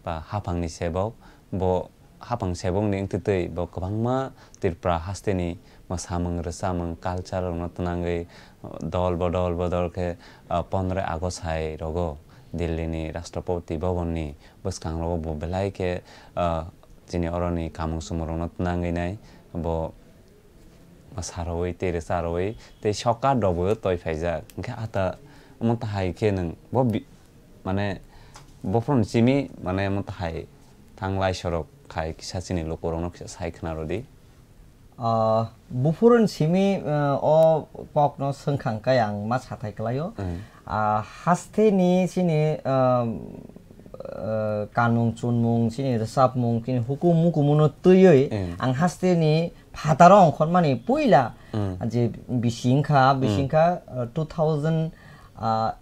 ba haphangni sebok, bo haphang sebokni wngtwi twi bo kwbangma Tripura hasteni mwsamung rwchapmung culture rokno twnangwi dol bodol bodol khe, ah, pondoroy August hai rogo Delhi ni Rashtrapati Bhavan ni bwskango bo belai khe, ah, chini oroni kamung sumung rokno twnangwi nai bo mwsarwi tei rwcharwi tei sokar rokbo toi phaijak. Hwnkhe ata omo tahai khe nwng bo bi-, mane bophron chimi mane omo tahai thanglai sorok khai kisa chini lukurokno kisa sai khna rwdi. Ah, buphurun simi, ah, o kokno swngkha hwnkhe ang ma sathai kwlaio. Mm. Ah, hasteni chini, ah, ah, kanmung chunmung, chini rwchapmung, chini hukum mukumuno twiwi Mm. ang hasteni phataro ongkhormani puila Mm. je bisi wngkha, bisi Mm. wngkha, ah, two thousand, ah,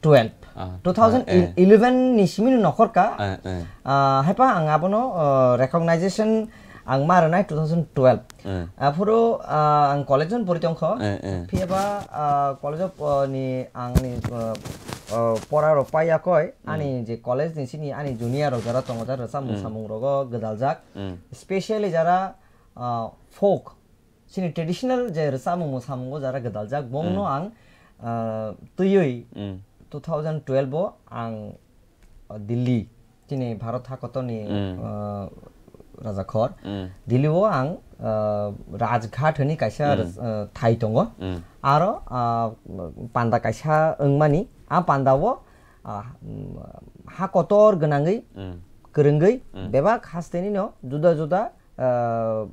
twelve. Ah, two thousand eleven eh, eh. Ni simi no nokhor ka. Eh, eh. Ah, haipa ang abono, ah, recognition ang ma rwnai two thousand twelve. Eh. Aphuru, ah, ang college on pori tongkho. Eh, eh. Phiya ba, ah, college of, ah, ni ang ni, ah, ah, pora rok paiya koi. Mm. Ani je college ni sini ani junior rok jara tongo jara rwchapmung Mm. samung rogo gwdaljak. Mm. Specially jara, ah, folk Chini traditional je rwchapmung mwsamung o jara gwdaljak, bongno Mm. ang, ah, twiwi Mm. two thousand twelve o ang, ah, Delhi, chini Bharat hakotorni, Mm. ah, Rajakhor. Mm. Delhi o ang, ah, Rajghat hwnwi kaisa Mm. rwch-, ah, thai tongo. Mm. Aro, ah, panda kaisa wngmani, a panda o, ah, mm, ha kotor gwnangwi, Mm. kwrwngwi, Mm. bebak hasteni no juda juda ah,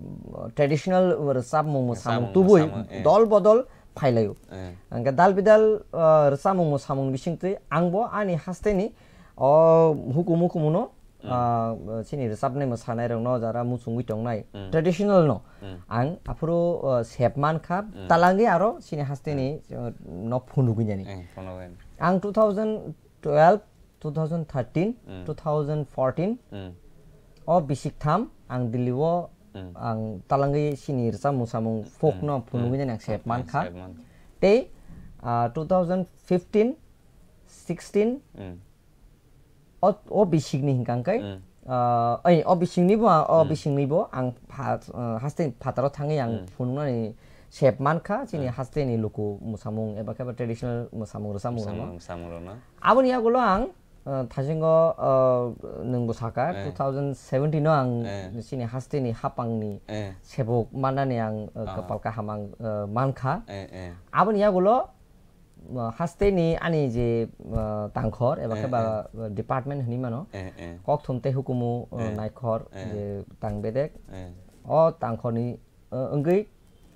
traditional rwchapmung mwsamung Rwchapmung tubui mwsamung, eh. Dol bodol phailaio. Eh. Hwnkhe dal bidal, ah, rwchapmung mwsamung bisingtwi angbo ani hasteni o hukumu hukumuno, Mm. ah, chini rwchapnai mwsanairokno jara muchungwi tongnai Mm. Traditional no Mm. ang aphuru, ah, sep mankha Mm. Talangwi aro chini hasteni, Mm. ah, no phunugwi nani. Eh, phunugwi. Ang two thousand twelve, two thousand thirteen, Mm. two thousand fourteen, Mm. o bisik tham ang Delhi o Mm. ang talangwi chini rwchapmung samung folk Mm. no phunugwi Mm. nani ang sep Mm. mankha. Sep mankha. Tei, ah, two thousand fifteen, sixteen, Mm. o, o bisik ni hwnkha hwnkhe, Mm. ah, ai, o bisik ni bo, o Mm. bisik ni bo ang pha-, ah, haste phataro thangwi ang Mm. phunuknani sep mankha, chini Mm. haste ni luku mwsamung eba khe ba traditional mwsamung rwchapmung rokno. Mwsamung, mwsamung rokno. Aboni yagulo ang, ah, thasingo, ah, nwngbo saka, Eh. two thousand seventeen o ang Eh. chini haste ni hapang ni Eh. sebok mannani ang, ah, Ah. Kwpal kaham ang, ah, mankha. Eh, eh. Aboni yagulo, ah, haste ni ani je, ah, tangkhor eba Eh, khe ba, eh. ah, department hwnwi mano. Eh, eh. Kokthum tei hukumu, ah, Eh. naikhor Eh. je tang bedek. Eh. O tangkhor ni, ah, wngwi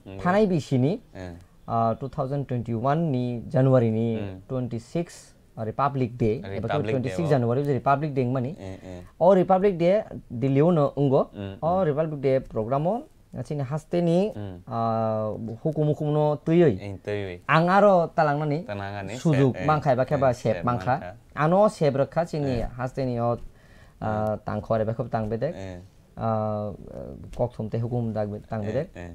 Mm. thanai bisini, Eh. ah, two thousand twenty-one ni January ni Mm. twenty-six, ah, Republic Day, eba khe Republic Day twenty-six o. January je Republic Day wngmani. Eh, eh. O Republic Day Delhi o no wngo. Mm, O mm. Republic Day program o chini haste ni, Mm. ah, hukum hukum no twiwi. Eh, twiwi. Ang aro talangnani Talangnani sujuk sep, eh, mankha eba khe ba eh, sep sep mankha. mankha. Ano sep rwkha chini Eh. haste ni o, ah, Mm. tangkhor eba khe tang bedek. Eh. Ah, kokthum tei hukum tang bedek. Eh, eh.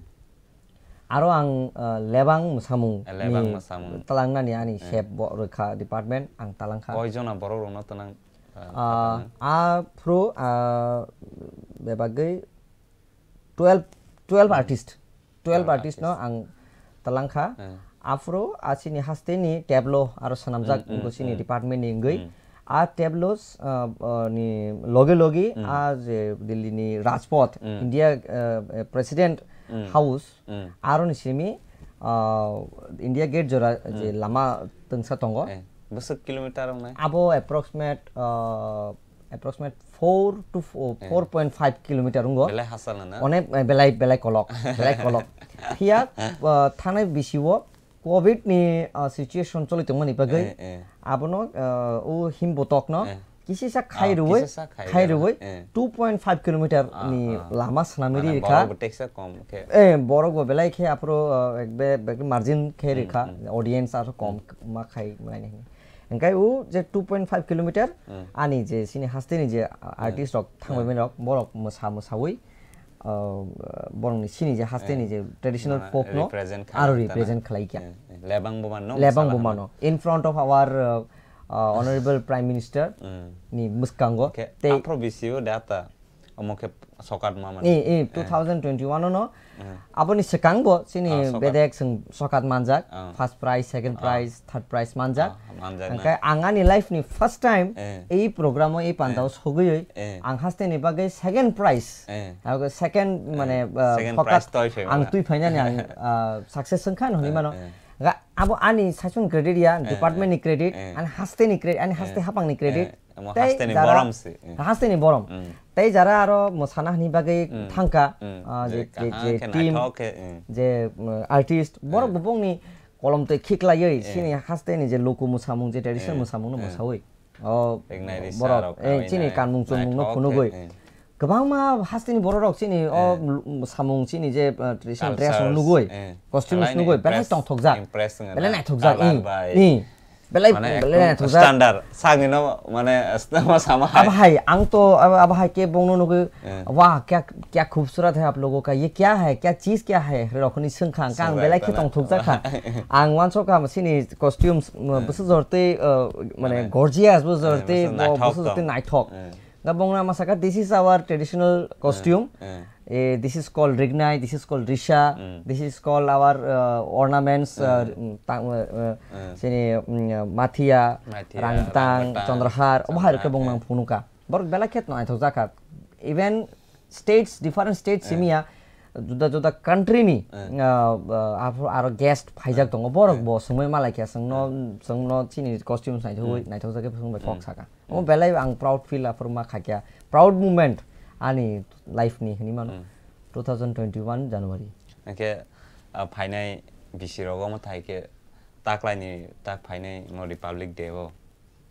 Aro ang, ah, lebang mwsamung Eh, lebang ni mwsamung. talangnani ani Eh. sep bo rwkha department ang talangkha. Koi jona borok rokno twnang, ah, Ah, talangnai? Aphuru, ah, bebagwi twelve, twelve Hmm. artist. Twelve Twelve artist no artist. ang talangkha. Aphuru a chini hasteni tableau aro swnamjak wngkha chini department ni wngwi. A tableaus, ah, ah, ni loge loge a je Delhi ni Rajpath, India, ah, President House, aro ni simi, ah, India Gate jora je lama tengsa tongo. Bwswk kilometer wngnai? Abo approximate, ah, approximate four to four point five kilometer wngkha. Belai hachal na? Onek, eh, belai, belai kolok, belai kolok. Phiya, ah, thanai bisio covid ni, ah, situation choli tongmani bagwi, abono, ah, o him botokno kisisa khai rwui, kisisa khai rwui, two point five kilometer ni lama swnamwi rikha. Borok bo teksa kom khe. Eh, borok bo belai khe aphuru, ah, ekbe, ekbe margin khe rikha, audience aro kom ma khai mlaini hwnwi. Hingkai o je two point five kilometer ani je sini hasteni je artist rok thangbai mani rok, borok mwsa mwsawi, ah, borokni sini je hasteni je traditional folk no aro represent khlai kya. Lebang bo mano, lebang bo mano. In front of our, ah, ah, Honorable Prime Minister ni bwskango. Tei aphro bisio data. Omo khe sokat ma mani. Eh, eh, two thousand twenty-one no. Aboni swkang bo chini bedek swng sokat manjak. First prize, second prize, third prize manjak. Hingke ang ani life ni first time ei program o, ei panda o sogwi ang haste ni bagwi second prize. Abo second mane, ah, sokat ang twi phainani ang, ah, success wngkha hwnwi mano. Ga abo ani saichung credit ya, department ni credit, ani haste ni credit, ani haste hapang ni credit. Omo tei hasteni jara borom se. Hasteni borom. Tei jara aro mwsana hwnwi bagwi thangkha, ah, je, je, kaham je khe team, naithok khe, je, mm, artist, borok bo bongni kolom twi khiklaiwi sini hasteni je luku mwsamung, je traditional mwsamung no mwsawi. O borok, eh, chini kanmung chunmung no phunugwi. Kwbangma hasteni borok rok chini o lu-, samung chini je, ah, traditional dress no nugwi, costumes nugwi, belai tongthokjak. Belai naithokjak. Belai, belai naithokjak. Standard. Sagni no, mane, sama hai. Abo hai, ang to, abo, abo hai ke bongno nugwi, "Wah, kya, kya khubsurat hai aap logo ka, ye kya hai, kya cheez kya hai?" Rokni swngkha, ang belai khe tongthokjak kha. Ang wansok kha, sini costumes, bwswk jortwi, uh, mane, gorgeous, bwswk jortwi, bwswk jortwi naithok. Ga bongna masaka, "This is our traditional costume. Eh, this is called rignai, this is called risha, this is called our, uh, ornaments, uh, mm, tang, uh, uh, sini, mm, uh, mathia, rangtang, chandrahar, obo hai rok khe bongno ang phunuka." Borok belai khe naithok jakha. Even states, different states simiya, juda juda country ni, uh, uh, aro guest phaijak tongo. Borok bo swngwi malai khe, chwngno, chwngno chini costumes naithogwi, naithok jakhe swngbai kok saka. Omo belai ang proud feel aphuru ma kha kya. Proud moment ani life ni hwnwi mano. Two thousand twenty-one January. Hingke, ah, phainai bisi rogo omo thai khe taklai ni tak phainai mo Republic Day o.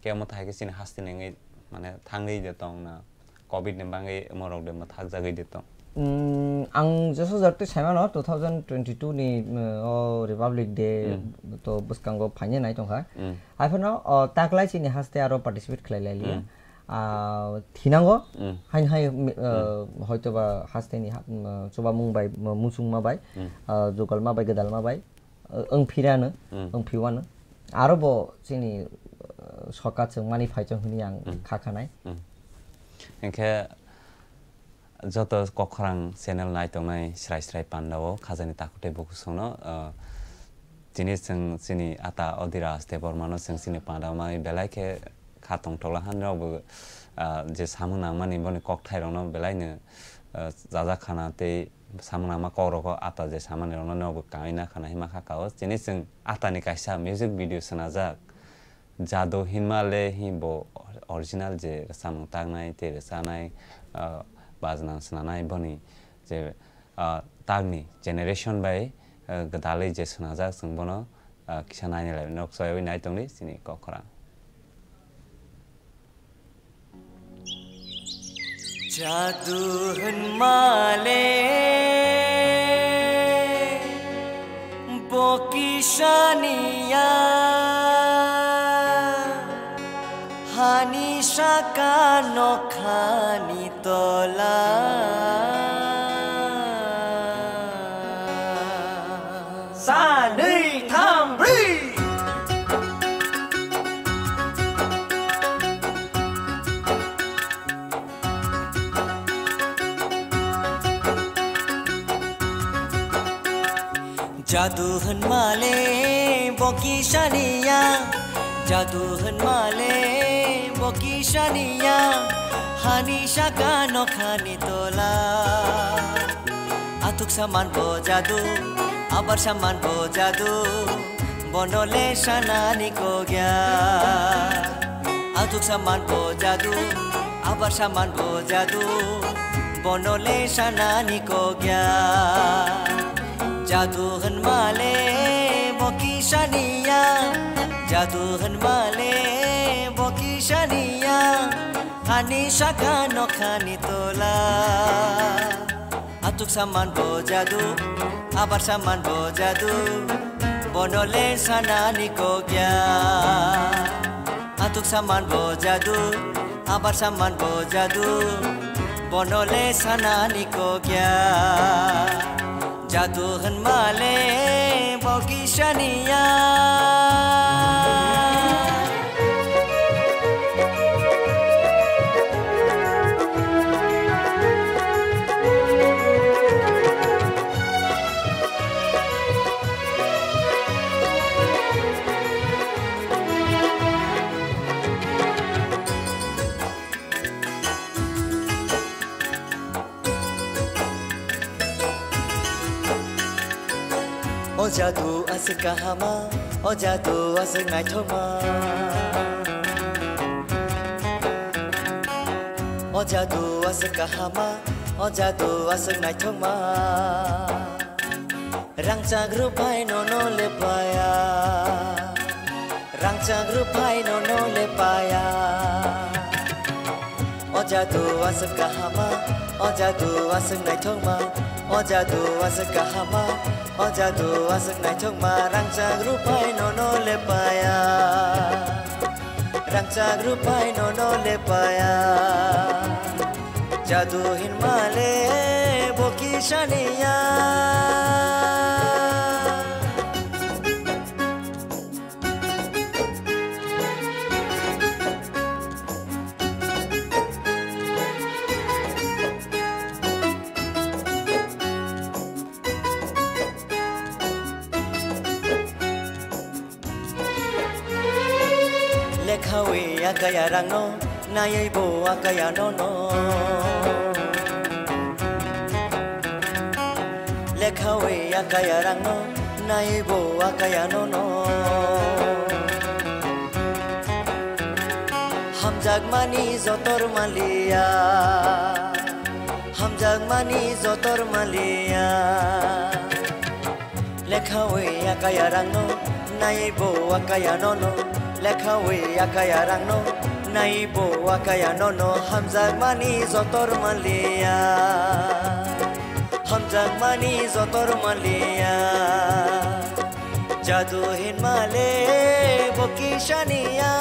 Khe omo thai khe chini haste nengwi mane thangwi de tong na. Covid ni bangwi omo rok de mo thak jagwi de tong. Mm, ang jesu jorti saimano two thousand twenty-two ni, mm, o Republic Day to bwskango phainai nai tongkha. Haiphano, o, taklai chini haste aro participate khlai lai liya. Ah, thinango, hain hai, mi-, ah, hoito ba haste ni ha-, mm, chubamung bai, mm, muchungma bai, ah, jugalma bai, gwdalma bai, ah, wng phirano, wng phiwano. Aro bo chini, ah, sokat chwng mani phai chwng hwnwi ang kha khanai. Hingkhe, joto Kokkhorang channel nai tongnai srai srai panda o khajani takhuk tei bukhuk songno, ah, tini chwng chini ata Odhiraj Debbarma no chwng chini panda o manwi belai khe kha tongthok la han rok bo, ah, je samung nangmani boni kokthai rok no belai no, ah, chajak khana tei samung nangma kok rok o ata je samani rok no nog bo kanwi na khana hima kha ka o. Tini chwng ata ni kaisa music video swnajak. Jadu hinma le hi bo original je rwchapmung taknai tei rwchanai, ah, bajna swnanai boni je, ah, takni generation bai, ah, gwdalwi je swnajak chwng bono, ah, kisa naina lai nok soiwi nai tongdi chini kok khorang. Jadu hwnmale bo kisaniya hani saka nokhani tola. Sanwi thang bri. Jadu hwnmale bo kisaniya, jadu hwnmale bo kisaniya, hani saka nokhani tola. Athuk saman bo jadu, abar saman bo jadu, bono le sanani kogya. Athuk saman bo jadu, abar saman bo jadu, bono le sanani kogya. Jadu hwnmale bo kisaniya, jadu hwnmale bo kisaniya, hani saka nokhani tola. Athuk saman bo jadu, abar saman bo jadu, bono le sanani kogya. Athuk saman bo jadu, abar saman bo jadu, bono le sanani kogya. Jadu hwnmale bo kisaniya. O jadu aswk kahama, o jadu aswk naithokma. O jadu aswk kahama, o jadu aswk naithokma. Rangchak rwphai nono lepaya. Rangchak rwphai nono lepaya. O jadu aswk kahama, o jadu aswk naithokma. O jadu aswk kahama, o jadu aswk naithokma. Rangchak rwphai nono lepaya. Rangchak rwphai nono lepaya. Jadu hwnmale bo kisaniya. Lekhawi akaya rangno, naiwi bo akaya nono. Lekhawi akaya rangno, naiwi bo akaya nono. Hamjakmani jotor maliya, hamjakmani jotor maliya. Lekhawi akaya rangno, naiwi bo akaya nono. Lekhawi akaya rangno, naiwi bo akaya nono. Hamjakmani jotor maliya, hamjakmani jotor maliya. Jadu hwnmale bo kisaniya.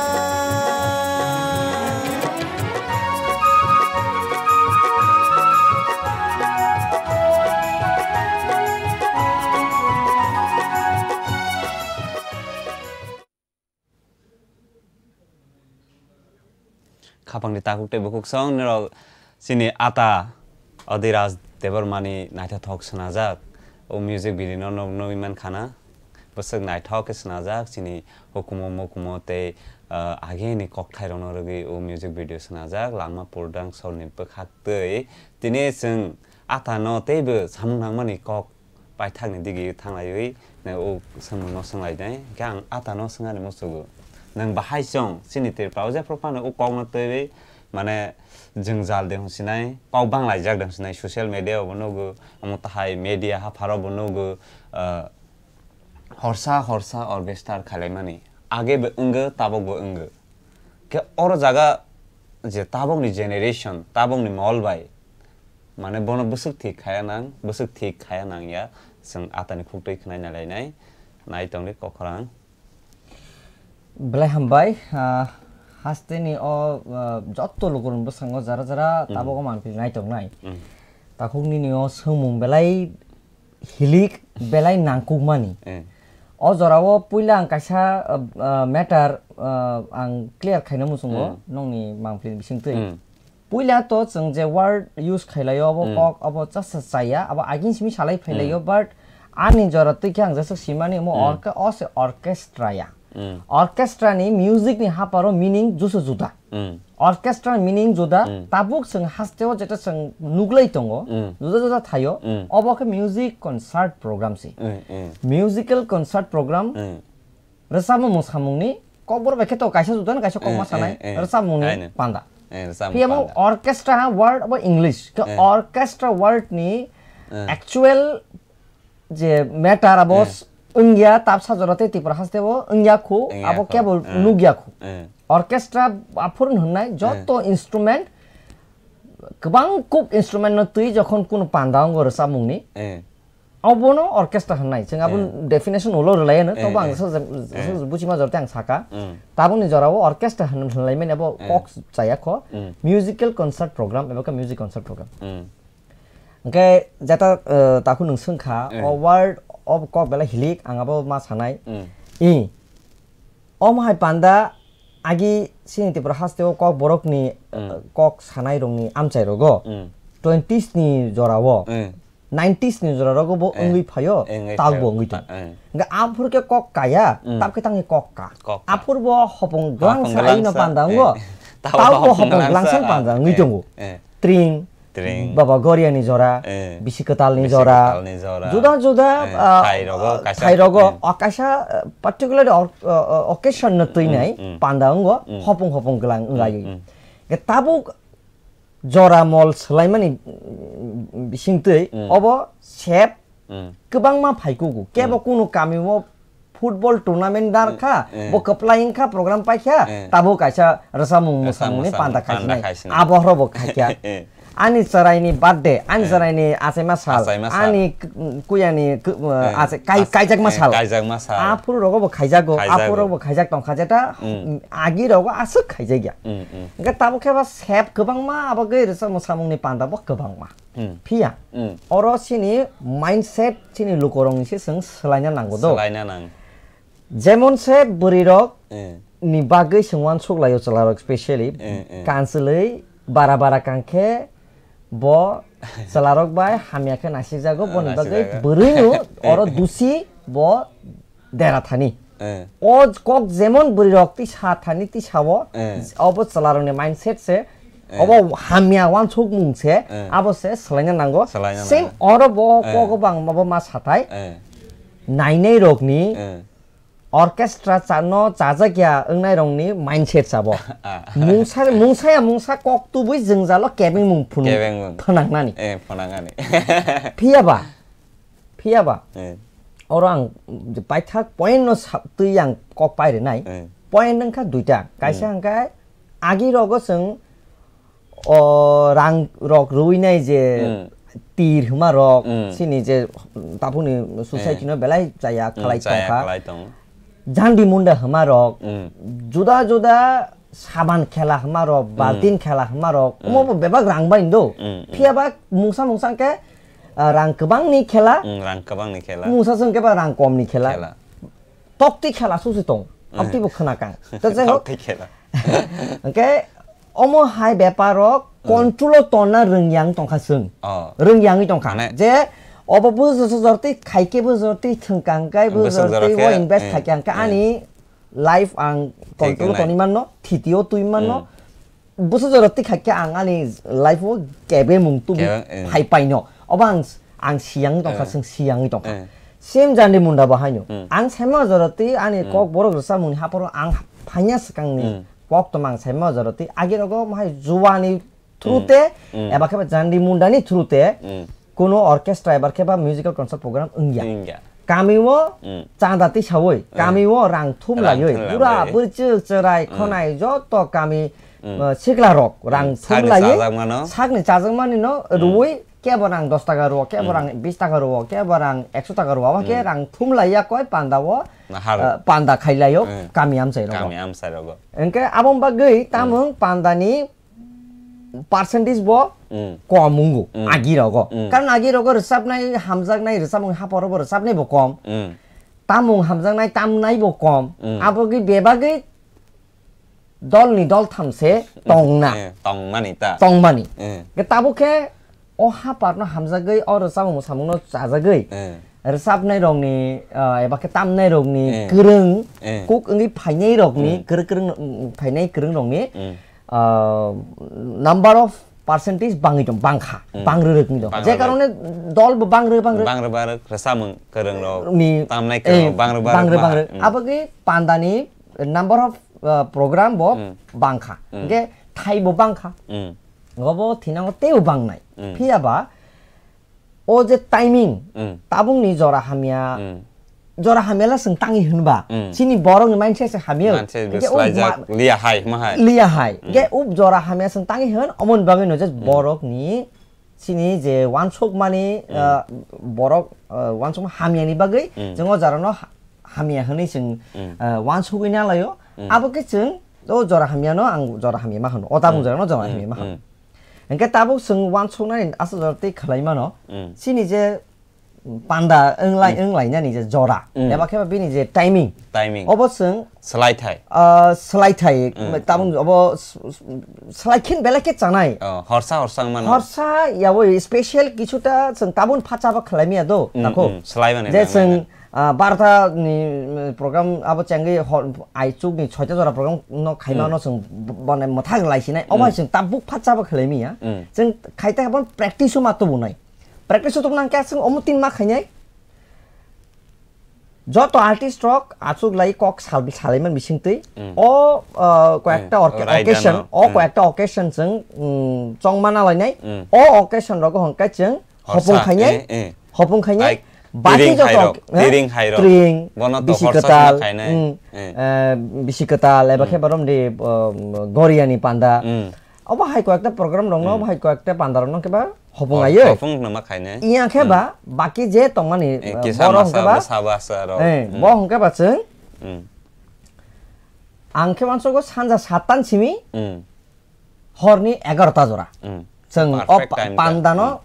Khapangni takhuk tei bukhuk song norok chini ata Adhiraj Debbarmani naithothok swnajak. O music video no nog nugwi mankha na. Bwswk naithok khe swnajak chini hukumu mukumu tei, ah, agini kokthairokno rwgwi o music video swnajak. Langma Purdang sorni bwkhak twi tini chwng atano teibo samung nangmani kok paithakni digi thanglaiwi, ne, o swngmungno swnglainai. Hwnkhe ang atano swngani muchugo. Nwng bahai chong, chini Tripura o jephru phano o kokno twiwi, mane, jwngjal de hwnsinai, kok banglaijak de hwnsinai, social media o bo nugo, omo tahai media hapharo bo nugo, ah, horsa horsa orchestra khailaimani. Age bo wngo, tabok bo wngo. Khe oro jaga je tabokni generation, tabokni mol bai, mane bono bwswk thik khaya nang, bwswk thik khaya nang ya, chwng atani khuktwi khwnai nalainai, nai tongdi kokrang. Belai hambai, ah, hasteni o, ah, jotto lukurokni bwskango jara jara Mm. tabok o manpili nai tongnai. Mm. Takhuk nini o swngmung belai hilik, belai nangkukmani. Mm. O jorao puila ang kaisa, ah, ah, matter, ah, ang clear khaina muchungo, Mm. nokni manpili bisingtwi. Mm. Puila to chwng je word use khailaio, abo Mm. kok, abo chasa chaya, abo agin simi salai phailaio, Mm. but Ani jora twi khe ang jesuk simani omo Hmm. orke-, o se orchestra ya. Hmm. Orchestra ni music ni haparo meaning jusu juda. Hmm. Orchestra meaning juda, Hmm. tabuk chwng hasteo jeta chwng nuglai tongo, Hmm. juda juda thaio, Hmm. obo khe music concert program si. Hmm, hmm. Musical concert program, Hmm. Rwchapmung mwsamungni kokborok bai khe to kaisa juda no kaisa kokma Eh, sanai eh, eh. Rwchapmungni Aino. panda. Eh, rwchapmung Phiya bo panda. Orchestra word abo English. Khe Eh. orchestra word ni Eh. actual je matter abo Eh. s-, wngya tabsa jora tei Tripura haste bo wngya khu, Wngya abo khu. kebo Eh. nukya khu. Eh. Orchestra aphuru hwnnai joto Eh. instrument kwbang kuk instrument no twi jokhon kunu panda wngo rwchapmungni, Eh. Obono orchestra hwnnai, chwng aboni Eh. definition ulo rwlaiano, Eh, tobo ang eh. so, so, Eh. so buchima jorte ang saka. Mm. Tabukni jorao orchestra hwn-, hwnlaimani abo Eh. kok chaya kho, Mm. musical concert program eba khe music concert program. Mm. Hwnkhe jeta, eh, takhuk nwng swngkha, Eh. o word of kok belai hilik, ang abo ma sanai. Mm. I, Omo hai panda agi chini Tripura hasteo kok borokni, Mm. eh, kok sanairokni amchairogo Mm. twenties ni jorao, Mm. nineties ni jorarogo bo Eh. wngwi phaio, Eh, wngwi talbo phaio. wngwi tongo. Eh. Hwnkhe aphuru khe kok kaya, Mm. tabkhe tangni kok ka. Kok ka. Aphuru bo hopong Hopong glangsa glangsa. aino panda wngo, Eh. Tabo talbo hopong hopong glangsa, glangsa ah, panda wngwi eh, tongo. eh. Tring, Tring. Baba Goriani jora, Eh, bisi kwtalni bisi jora, kwtalni jora. Juda juda, Eh, ah, thairogo ah, kaisa, thairogo, eh. o kaisa, ah, particular o-, o-, o-, occasion no twi Mm, nai mm. panda wngo, Mm. hopong hopong glang Mm, wnglaio. mm. Ge tabuk jora mol swlaimani, mm, bising twi Mm. obo sep Mm. kwbangma phaikugo. Kebo Mm. kunu kamio football tournament dar Mm, kha, eh. bo kwplai wngkha, program paikha, Eh. tabuk kaisa rwchapmung Rwchapmung mwsamungni mwsamung panda panda khaisinai. khaisinai. Abo horo bo khaikha. Eh. Ani chwraini birthday, ani Eh. chwraini achaima sal, Achaima sal. ani k-, kuyani k-, Eh. achai-, kai-, As-, kaijakma eh, sal. kaijakma sal. Aphuru rogo bo khaijago, Khaijago. aphuru rogo bo khaijak tongkha jeta, Mm. agi rogo aswk khaijakya. Mm, mm. Hwnkhe tabuk khe ba sep kwbangma abo gwi rwchapmung mwsamungni panda bo kwbangma. Hmm. Phiya, Hmm. oro chini mindset chini lukorokni se chwng swlaina nango do. Swlaina nang. Jemon se bwrwirok Eh. ni bagwi chwng uansuk laio chwlarok specially Eh, eh. kanchwlwi bara bara kang khe bo chwlarok bai hamya khe naisikjago, boni bagwi Naisikjago. bwrwino oro dusi bo dera thani. Eh. O kok jemon bwrwi rok tisa thani tisa o, Eh. obo chwla rokni mindset se, Eh. obo hamya uansukmung se, Eh. abo se swlaina nango. Swlaina Same nango. oro bo Eh. kok bang abo ma sathai. Eh. Nainai rokni Eh. orchestra cha-, no chajak ya wngnai rokni mindset sabo. Ah. Mungsa, mungsa ya mungsa kok tubui jwngjalo kebengmung phunu Kebengmung. phnangnani. Eh, phnangnani. Phiya ba, Phiya ba, Eh. oro ang paithak point no sa-, twi ang kok pai rwnai. Eh. Point wngkha duita. Kaisa Hmm. hwnkhe agi rogo chwng, o, rang rok rwinai je Hmm. tir hwnma rok, Hmm. chini je taphukni society Eh. no belai chaya Hmm, khlai chaya tongkha. khlai tong. Jandi munda hwnma rok, Hmm. juda juda saban khela hwnma rok, Hmm. baltin khela hwnma rok, Hmm. omo bo bebak rang bai ndo. Hmm, hmm. Phiya ba mungsa mungsa hwnkhe, ah, rang kwbangni khela, Hmm, rang kwbangni khela. mungsa se hwnkhe ba rang komni khela. Khela. Tokti khela susi tong, Hmm. abti bo khna kang. To jai hok. Tokti khela. Hwnkhe omo hai bepar rok Hmm. control o tonna rwng yang tongkha chwng. Oh. Rwng yangwi tongkha. Mane Je obo bo jorti khaikhe bo jorti thwngkang kai bo Bwswk jorti jora o khe, invest eh, khaikhe ang khe eh. ani life ang Thik control wngnai. toni manno, thiti o twi manno. Mm. Bwswk jora twi khaikhe ang ani life o kebengmung tubu Kebeng, eh. phai paino. Obo ang, ang siyang tongkha, Eh. chwng siyangwi tongkha. Eh. Same jandi munda bo haino. Mm. Ang saima jora twi ani Mm. kok borok rwchapmungni haporo ang phaiya swkangni Mm. kok toma ang saima jora twi agi rogo mohai juani through Mm. te, Mm. eba khe ba jandi mundani through te, Mm. Kuno orchestra ebar khe ba musical concert program wngya. Wngya. Kami o Mm. chanda tisawi, Mm. kami o rang thum Rang laiwi, thum bura laiwi. bwrchwk chwrai Mm. khonai joto kami, Mm. uh, sikla rok rang Mm. thum Sakni laiwi, chajakmano. sakni chajakmani no Mm. rwui kebo rang dos taka rwo, kebo Mm. rang bis taka rwo, kebo rang ekso taka rwo, abo khe Mm. rang thum laiya koi panda o, Nahar. uh, panda khai laio Mm. kami amchai rogo. Kami amchai rogo. Engke aboni bagwi Mm. tamung panda ni percentage bo Mm. kom wngo Mm. agi rogo. Mm. Karon agi rogo rwchapnai, hamjaknai, rwchapmung haporo bo rwchapnai bo kom. Mm. Tamung hamjaknai, tamnai bo kom. Mm. Abo gwi bebagwi dol ni dol tham se tongna. Eh, tongmani ta. Tongmani. Eh. Ke tabuk khe o hapar no hamjagwi, o rwchapmung samung no chajagwi. Eh. Rwchapnai rokni, ah, eba khe tamnai rokni Eh. kwrwng, Eh. kuk wngwi phainai rokni, Hmm. kwrwng, kwrwng, mm, phainai kwrwng rokni, Hmm. ah, number of percentage bangwi tong, bangkha, Hmm. bangrwrwkni tong. Bang Je rwrwk. karone dol bo bangrwrwk, bangrwrwk. Bangrwrwk, bangrwrwk, rwchapmung kwrwng rok, Ni, tamnai eh, kwrwng rok, bangrwrwk, bangrwrwk, bangrwrwk, bangrwrwk. Hmm. Aboni pandani number of, ah, program bo Hmm. bangkha. Hmm. Hingke thai bo bangkha. Hmm. Obo thinango teibo bangnai. Hmm. Phiya ba, o je timing, Hmm. tabukni jora hamya, Hmm. jora hamya la chwng tangwi hwnba, Hmm. chini borokni mindset se hamya. Mindset Hingke o swlaijak, ma-, liya hai, ma hai. liya hai. Hmm. Hingke o jora hamya chwng tangwi hwn, omoni bagwi no je Hmm. borokni chini je wansukmani, Hmm. ah, borok, ah, wansukma hamyani bagwi Hmm. chwng o jorano ha-, hamya hwnwi chwng, Hmm. ah, wansugwi nalaio. Hmm. Abo khe chwng o jora hamyano ang jora hamya ma hwno. O tabuk Hmm. jorano jora Hmm. hamya ma hwno. Hmm. Hingke tabuk chwng wansuknani aswk jora tei khlai mano. Hmm. Chini je panda wnglai, Hmm. wnglainani je jora, Hmm. eba khe ba bini je timing, Timing. obo chwng, Swlaithai. ah, swlaithai, Hmm. tabuk obo s-, s-, swlaikhin belai khe chanai. Oh, horsa, horsa wngmano. Horsa yawi special kisuta chwng tabun phacha ba khlai miya do, Hmm, nako? Hmm. Swlaimani Je nang chwng, nang. ah, barta ni, mm, program abo chengwi hor, aichuk ni soita jora program no khaima Hmm. no chwng b-, bone mwthak lai sinai. Obo Hmm. hai chwng tabuk phacha ba khlai miya. Hmm. Chwng khaita bon practice o ma tubunai. Practice o tubunang khe chwng omo tin ma khainai. Joto artist rok achuk lai kok sal-, salaiman bisingtwi. Hmm. O, ah, koyekta Hmm. orke-, Raida occasion, no. o Hmm. koyekta occasion chwng, mm, chongma nalainai. Hmm. O occasion rogo hwnkhe chwng Horsa, hopung khainai, eh, eh. hopung khainai. Ai, Baki tiring joto, hairok, eh, tiring hairok. Tiring, Bono to bisi horsa kwtal, sima khainai. Mm, Eh. eh, bisi kwtal, eba Mm. khe barom di, um, Goriani panda. Mm. Obo hai koyekta program rokno, Mm. obo hai koyekta panda rokno khe ba hopung Oh, ayo. hopung nama khainai. Iya khe Mm. ba, baki je tongmani, Eh, eh, kisa borok masa, hwnkhe ba, bwsa bwsa rok. eh, Mm. bo hwnkhe ba chwng, Mm. ang khe mansogo sanja sattan simi, Mm. horni egarota jora. Mm. Chwng o Perfect pa-, time ta. pandano Mm.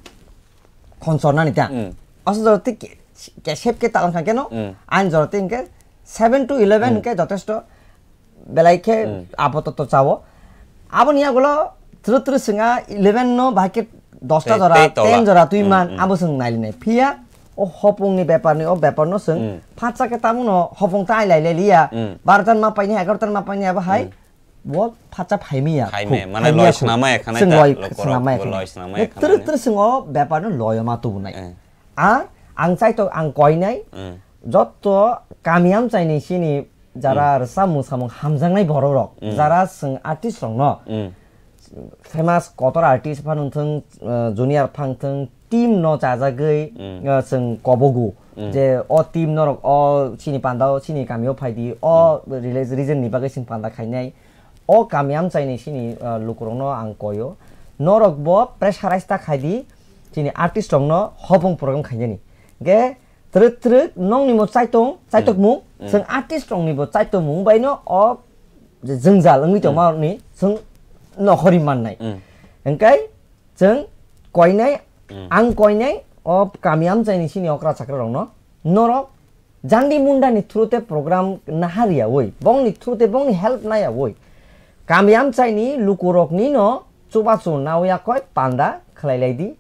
khonsornani ta. Mm. Aswk jora twi ke-, kesep khe talang kha keno, Mm. ain jora twi hwnkhe seven to eleven Mm. hwnkhe jotesto belai khe Mm. apatot chao. Aboni yagulo twrwk twrwk chwngha eleven no bahai khe dosta Tei, jora, tei tola. ten jora twi Mm, man, mm. abo chwng nailinai. Phiya o hopungni beparni, o beparno chwng Mm. phatsa khe tamono hopung ta ailai liya. Mm. Barotan ma paini, egarotan ma paini abo hai. Mm. Bo phatsa phaimiya, Phaimiya, khu-, mane phaimiya loi khu. swnamaya khanai Chwng ta loi lukurok, swnamaya bo khana. loi swnamaya Twrwk khanai. twrwk chwng o bepar no loio ma tubunai. Eh. Ar ang chaitok ang koinai, Eh. jotto kami amchaini sini jara Hmm. rwchapmung samung hamjaknai borok rok, Hmm. jara chwng artist rok no, Hmm. famous kotor artist phano thwng, eh, junior phang thwng, team no chajagwi, Hmm. eh, chwng kobogo. Hmm. Je o team norok o chini panda o chini kami o phaidi, o Hmm. rele-, region ni bagwi chwng panda khainai. O kami amchaini chini, eh, lukurok no ang koio. Norok bo pressurize ta khaidi, chini artist rok no hopung program khainani. Ge twrwk twrwk nokni mo chaitung, chaitokmung, Hmm. chwng artist rokni bo chaitokmung bai no o je jwngjal wngwi Hmm. tongma ni chwng nokhori mannai. Hmm. Hwnkhe chwng koinai, Hmm. ang koinai o kami amchaini sini okra chakra rokno norok jandi mundani through te program nahariyawi, bongni through te bongni help nayawi, kami amchaini lukurokni no chubachu naoya koi panda khlai lai di.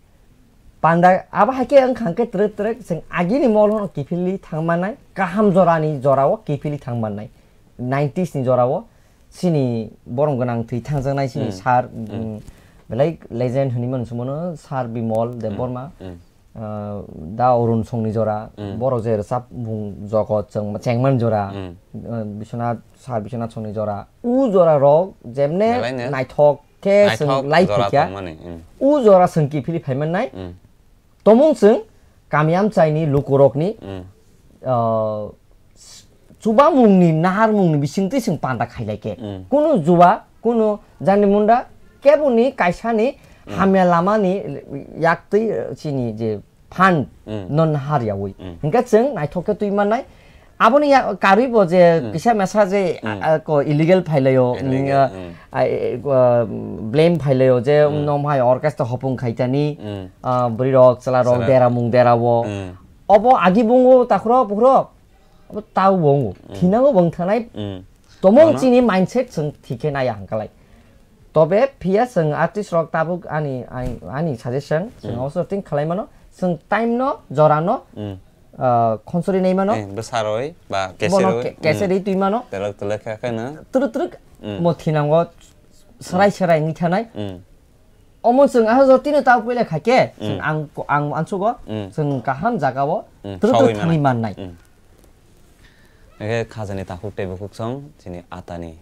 Panda abo hai khe wngkha hwnkhe twrwk twrwk chwng agini mol hono kiphilwi thang mannai, kaham jorani jorao kiphilwi thang mannai, nineties ni jorao chini borom gwnang thwi thangjaknai chini Hmm. sir, Hmm. um, belai legend hwnwi mano sumano sir Bimol Hmm. Debbarma, Hmm. uh, da Arun Songni jora, Hmm. borok je rwchap bung jogot chwng chengmani jora, Hmm. uh, Biswanath, sir Biswanath Songni jora, u jora rok jemne Belai no. naithok khe Naithok chwng lai jora phikya, tongmani, hmm. u jora chwng kiphilwi phaimannai. Hmm. Tomung chwng kami amchaini lukurokni, Hmm. ah, s-, chubamungni, naharmungni bisingtwi chwng panda khailai khe. Hmm. Kunu juwa, kunu jani munda, keboni kaisani Hmm. hamya lamani yaktwi, eh, chini je fund Hmm. no nahariyawi. Hmm. Hingke chwng naithok khe twi mannai. Aboni ya-, karwi bo je Hmm. kisa mesa je, Hmm. a, a, ko illegal phailaio, Illegal, mm, hmm. a, e, ko, blame phailaio je Hmm. nomhai orchestra hopung khaitani, Hmm. a, bwrwi rok, chwla rok, Chwla. dera mung dera o. Hmm. Obo agi bungo takhro bukhro, obo tau bungo. Hmm. Thinango bung thanai. Hmm. Tomung Bono? chini mindset chwng thik khe naiya hangkalai. Tobe phiya chwng artist rok tabuk ani, ani, ani suggestion, chwng Hmm. also think khalai mano, chwng time no, jora no, Hmm. ah, khonsori nai mano. Eh, bwsaroi ba bono keseroi, ke-, keseroi twi mano. Telok telok khe kheno. Twrwk twrwk Mm. mo thinango serai serai wngwi thanai. Mm. Omo chwng ah jotino ta puila kha khe, chwng Mm. ang, ang ansugo, Mm. chwng kaham jagao Mm. twrwk twrwk Sawi thangwi manai. mannai. Mm. Hingkhe khajani takhuk tei bukhuk song chini atani,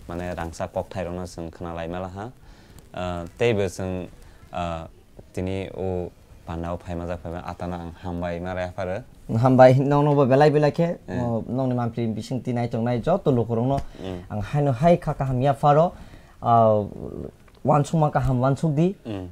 mane, rangchak kokthairokno chwng khna lai mala ha. Ah, teibo chwng, ah, tini o pandao phaimajak phaiba atano ang hambai ma rw pharo. Hambai nokno bo belai belai khe, Eh. o, nokni mampli bising twi nai tongnai joto lukurokno Mm. ang haino hai kha kaham yapharo, ah, uansukma kaham uansuk di. Mm.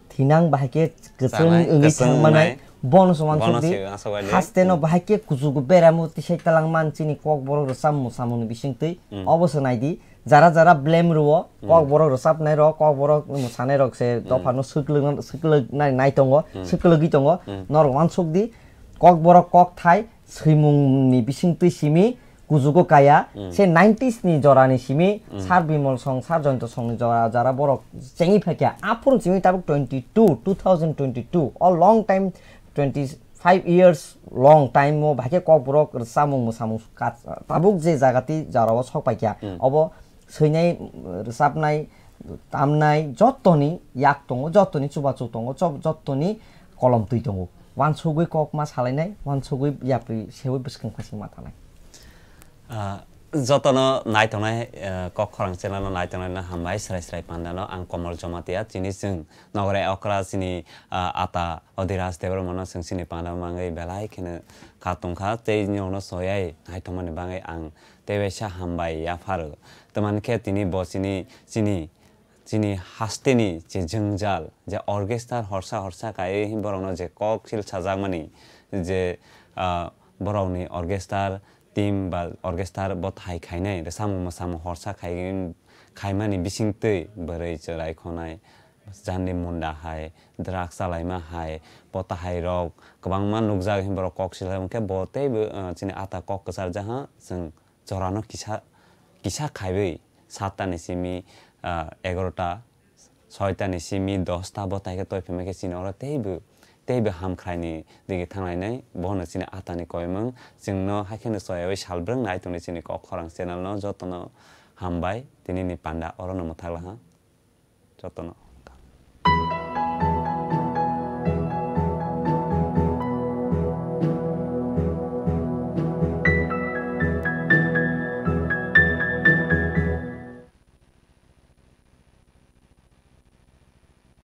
Thinang bahai khe kwchwng Chanai, wngwi kwchwng thangmanai, wngmai. Bono se uansuk Bono di. se uansuk bai di. Haste no Mm. bahai khe kuchugo beramo tisai talangman chini kokborok rwchapmung samungni bisingtwi. Mm. Obo se nai di. Jara jara blame rwo, Mm. kokborok rwchapnai rok, kokborok mwsanai rok se Mm. dophano swklwk-, swklwknai nai tongo, Mm. swklwgwi tongo. Mm. Norok uansuk di. Kokborok kokthai swimungni bisingtwi simi kuchugo kaya, Mm. se nineties ni jorani simi Mm. Sir Bimal Song, Sir Joyanta Song ni jora, jara borok chengwi phaikha. Aphuru chini tabuk twenty two, two thousand twenty two, o long time, twenty five years long time o bahai khe kokborok rwchapmung mwsamung ka-, tabuk je jaga twi jora o sok paikha. Mm. Obo swinai, rwchapnai, tamnai jotoni yak tongo, jotoni chubachu tongo, cho-, jotoni kolom twi tongo. Uansugwi kok ma salainai, uansugwi yapri seui bwskang phaising ma thanai. Ah, jotono naitongnai, eh, Kok Khorang channel no naitongnai no hambai, srai srai panda no ang Komol Jomatia, chini chwng nogore okra chini, ah, ata Odhiraj Debbarma no chwng chini panda mangwi belai kheno kha tongkha, tei nokno soyai naitongmani bagwi ang tei waisa hambai yapharo. Tamani khe tini bo chini, chini, chini hasteni je jwngjal, je orchestra horsa horsa kaiwi borokno je kok sil sajakmani, je, ah, borokni orchestra team ba orchestra bo thai khainai, rwchapmung mwsamung horsa khai, khaimani bisingtwi bwrwi chwrai khonai, jandi munda hai, drugs chalaima hai, bo tahai rok kwbangma nukjak, himborok kok silai hwnkhe bo teibo, ah, chini ata kok kwcharjaha, chwng jorano kisa, kisa khaiwi satta ni simi, ah, egarota, soita ni simi dosta bo taikhe toi phima khe chini oro teibo, teibo hamkhrai ni digi thanglainai, bono chini atani koimung. Chwngno haikheno soyawi salbrwng nai tongni chini Kok Khorang channel no jotono hambai, tini ni panda oro no mwthak laha jotono.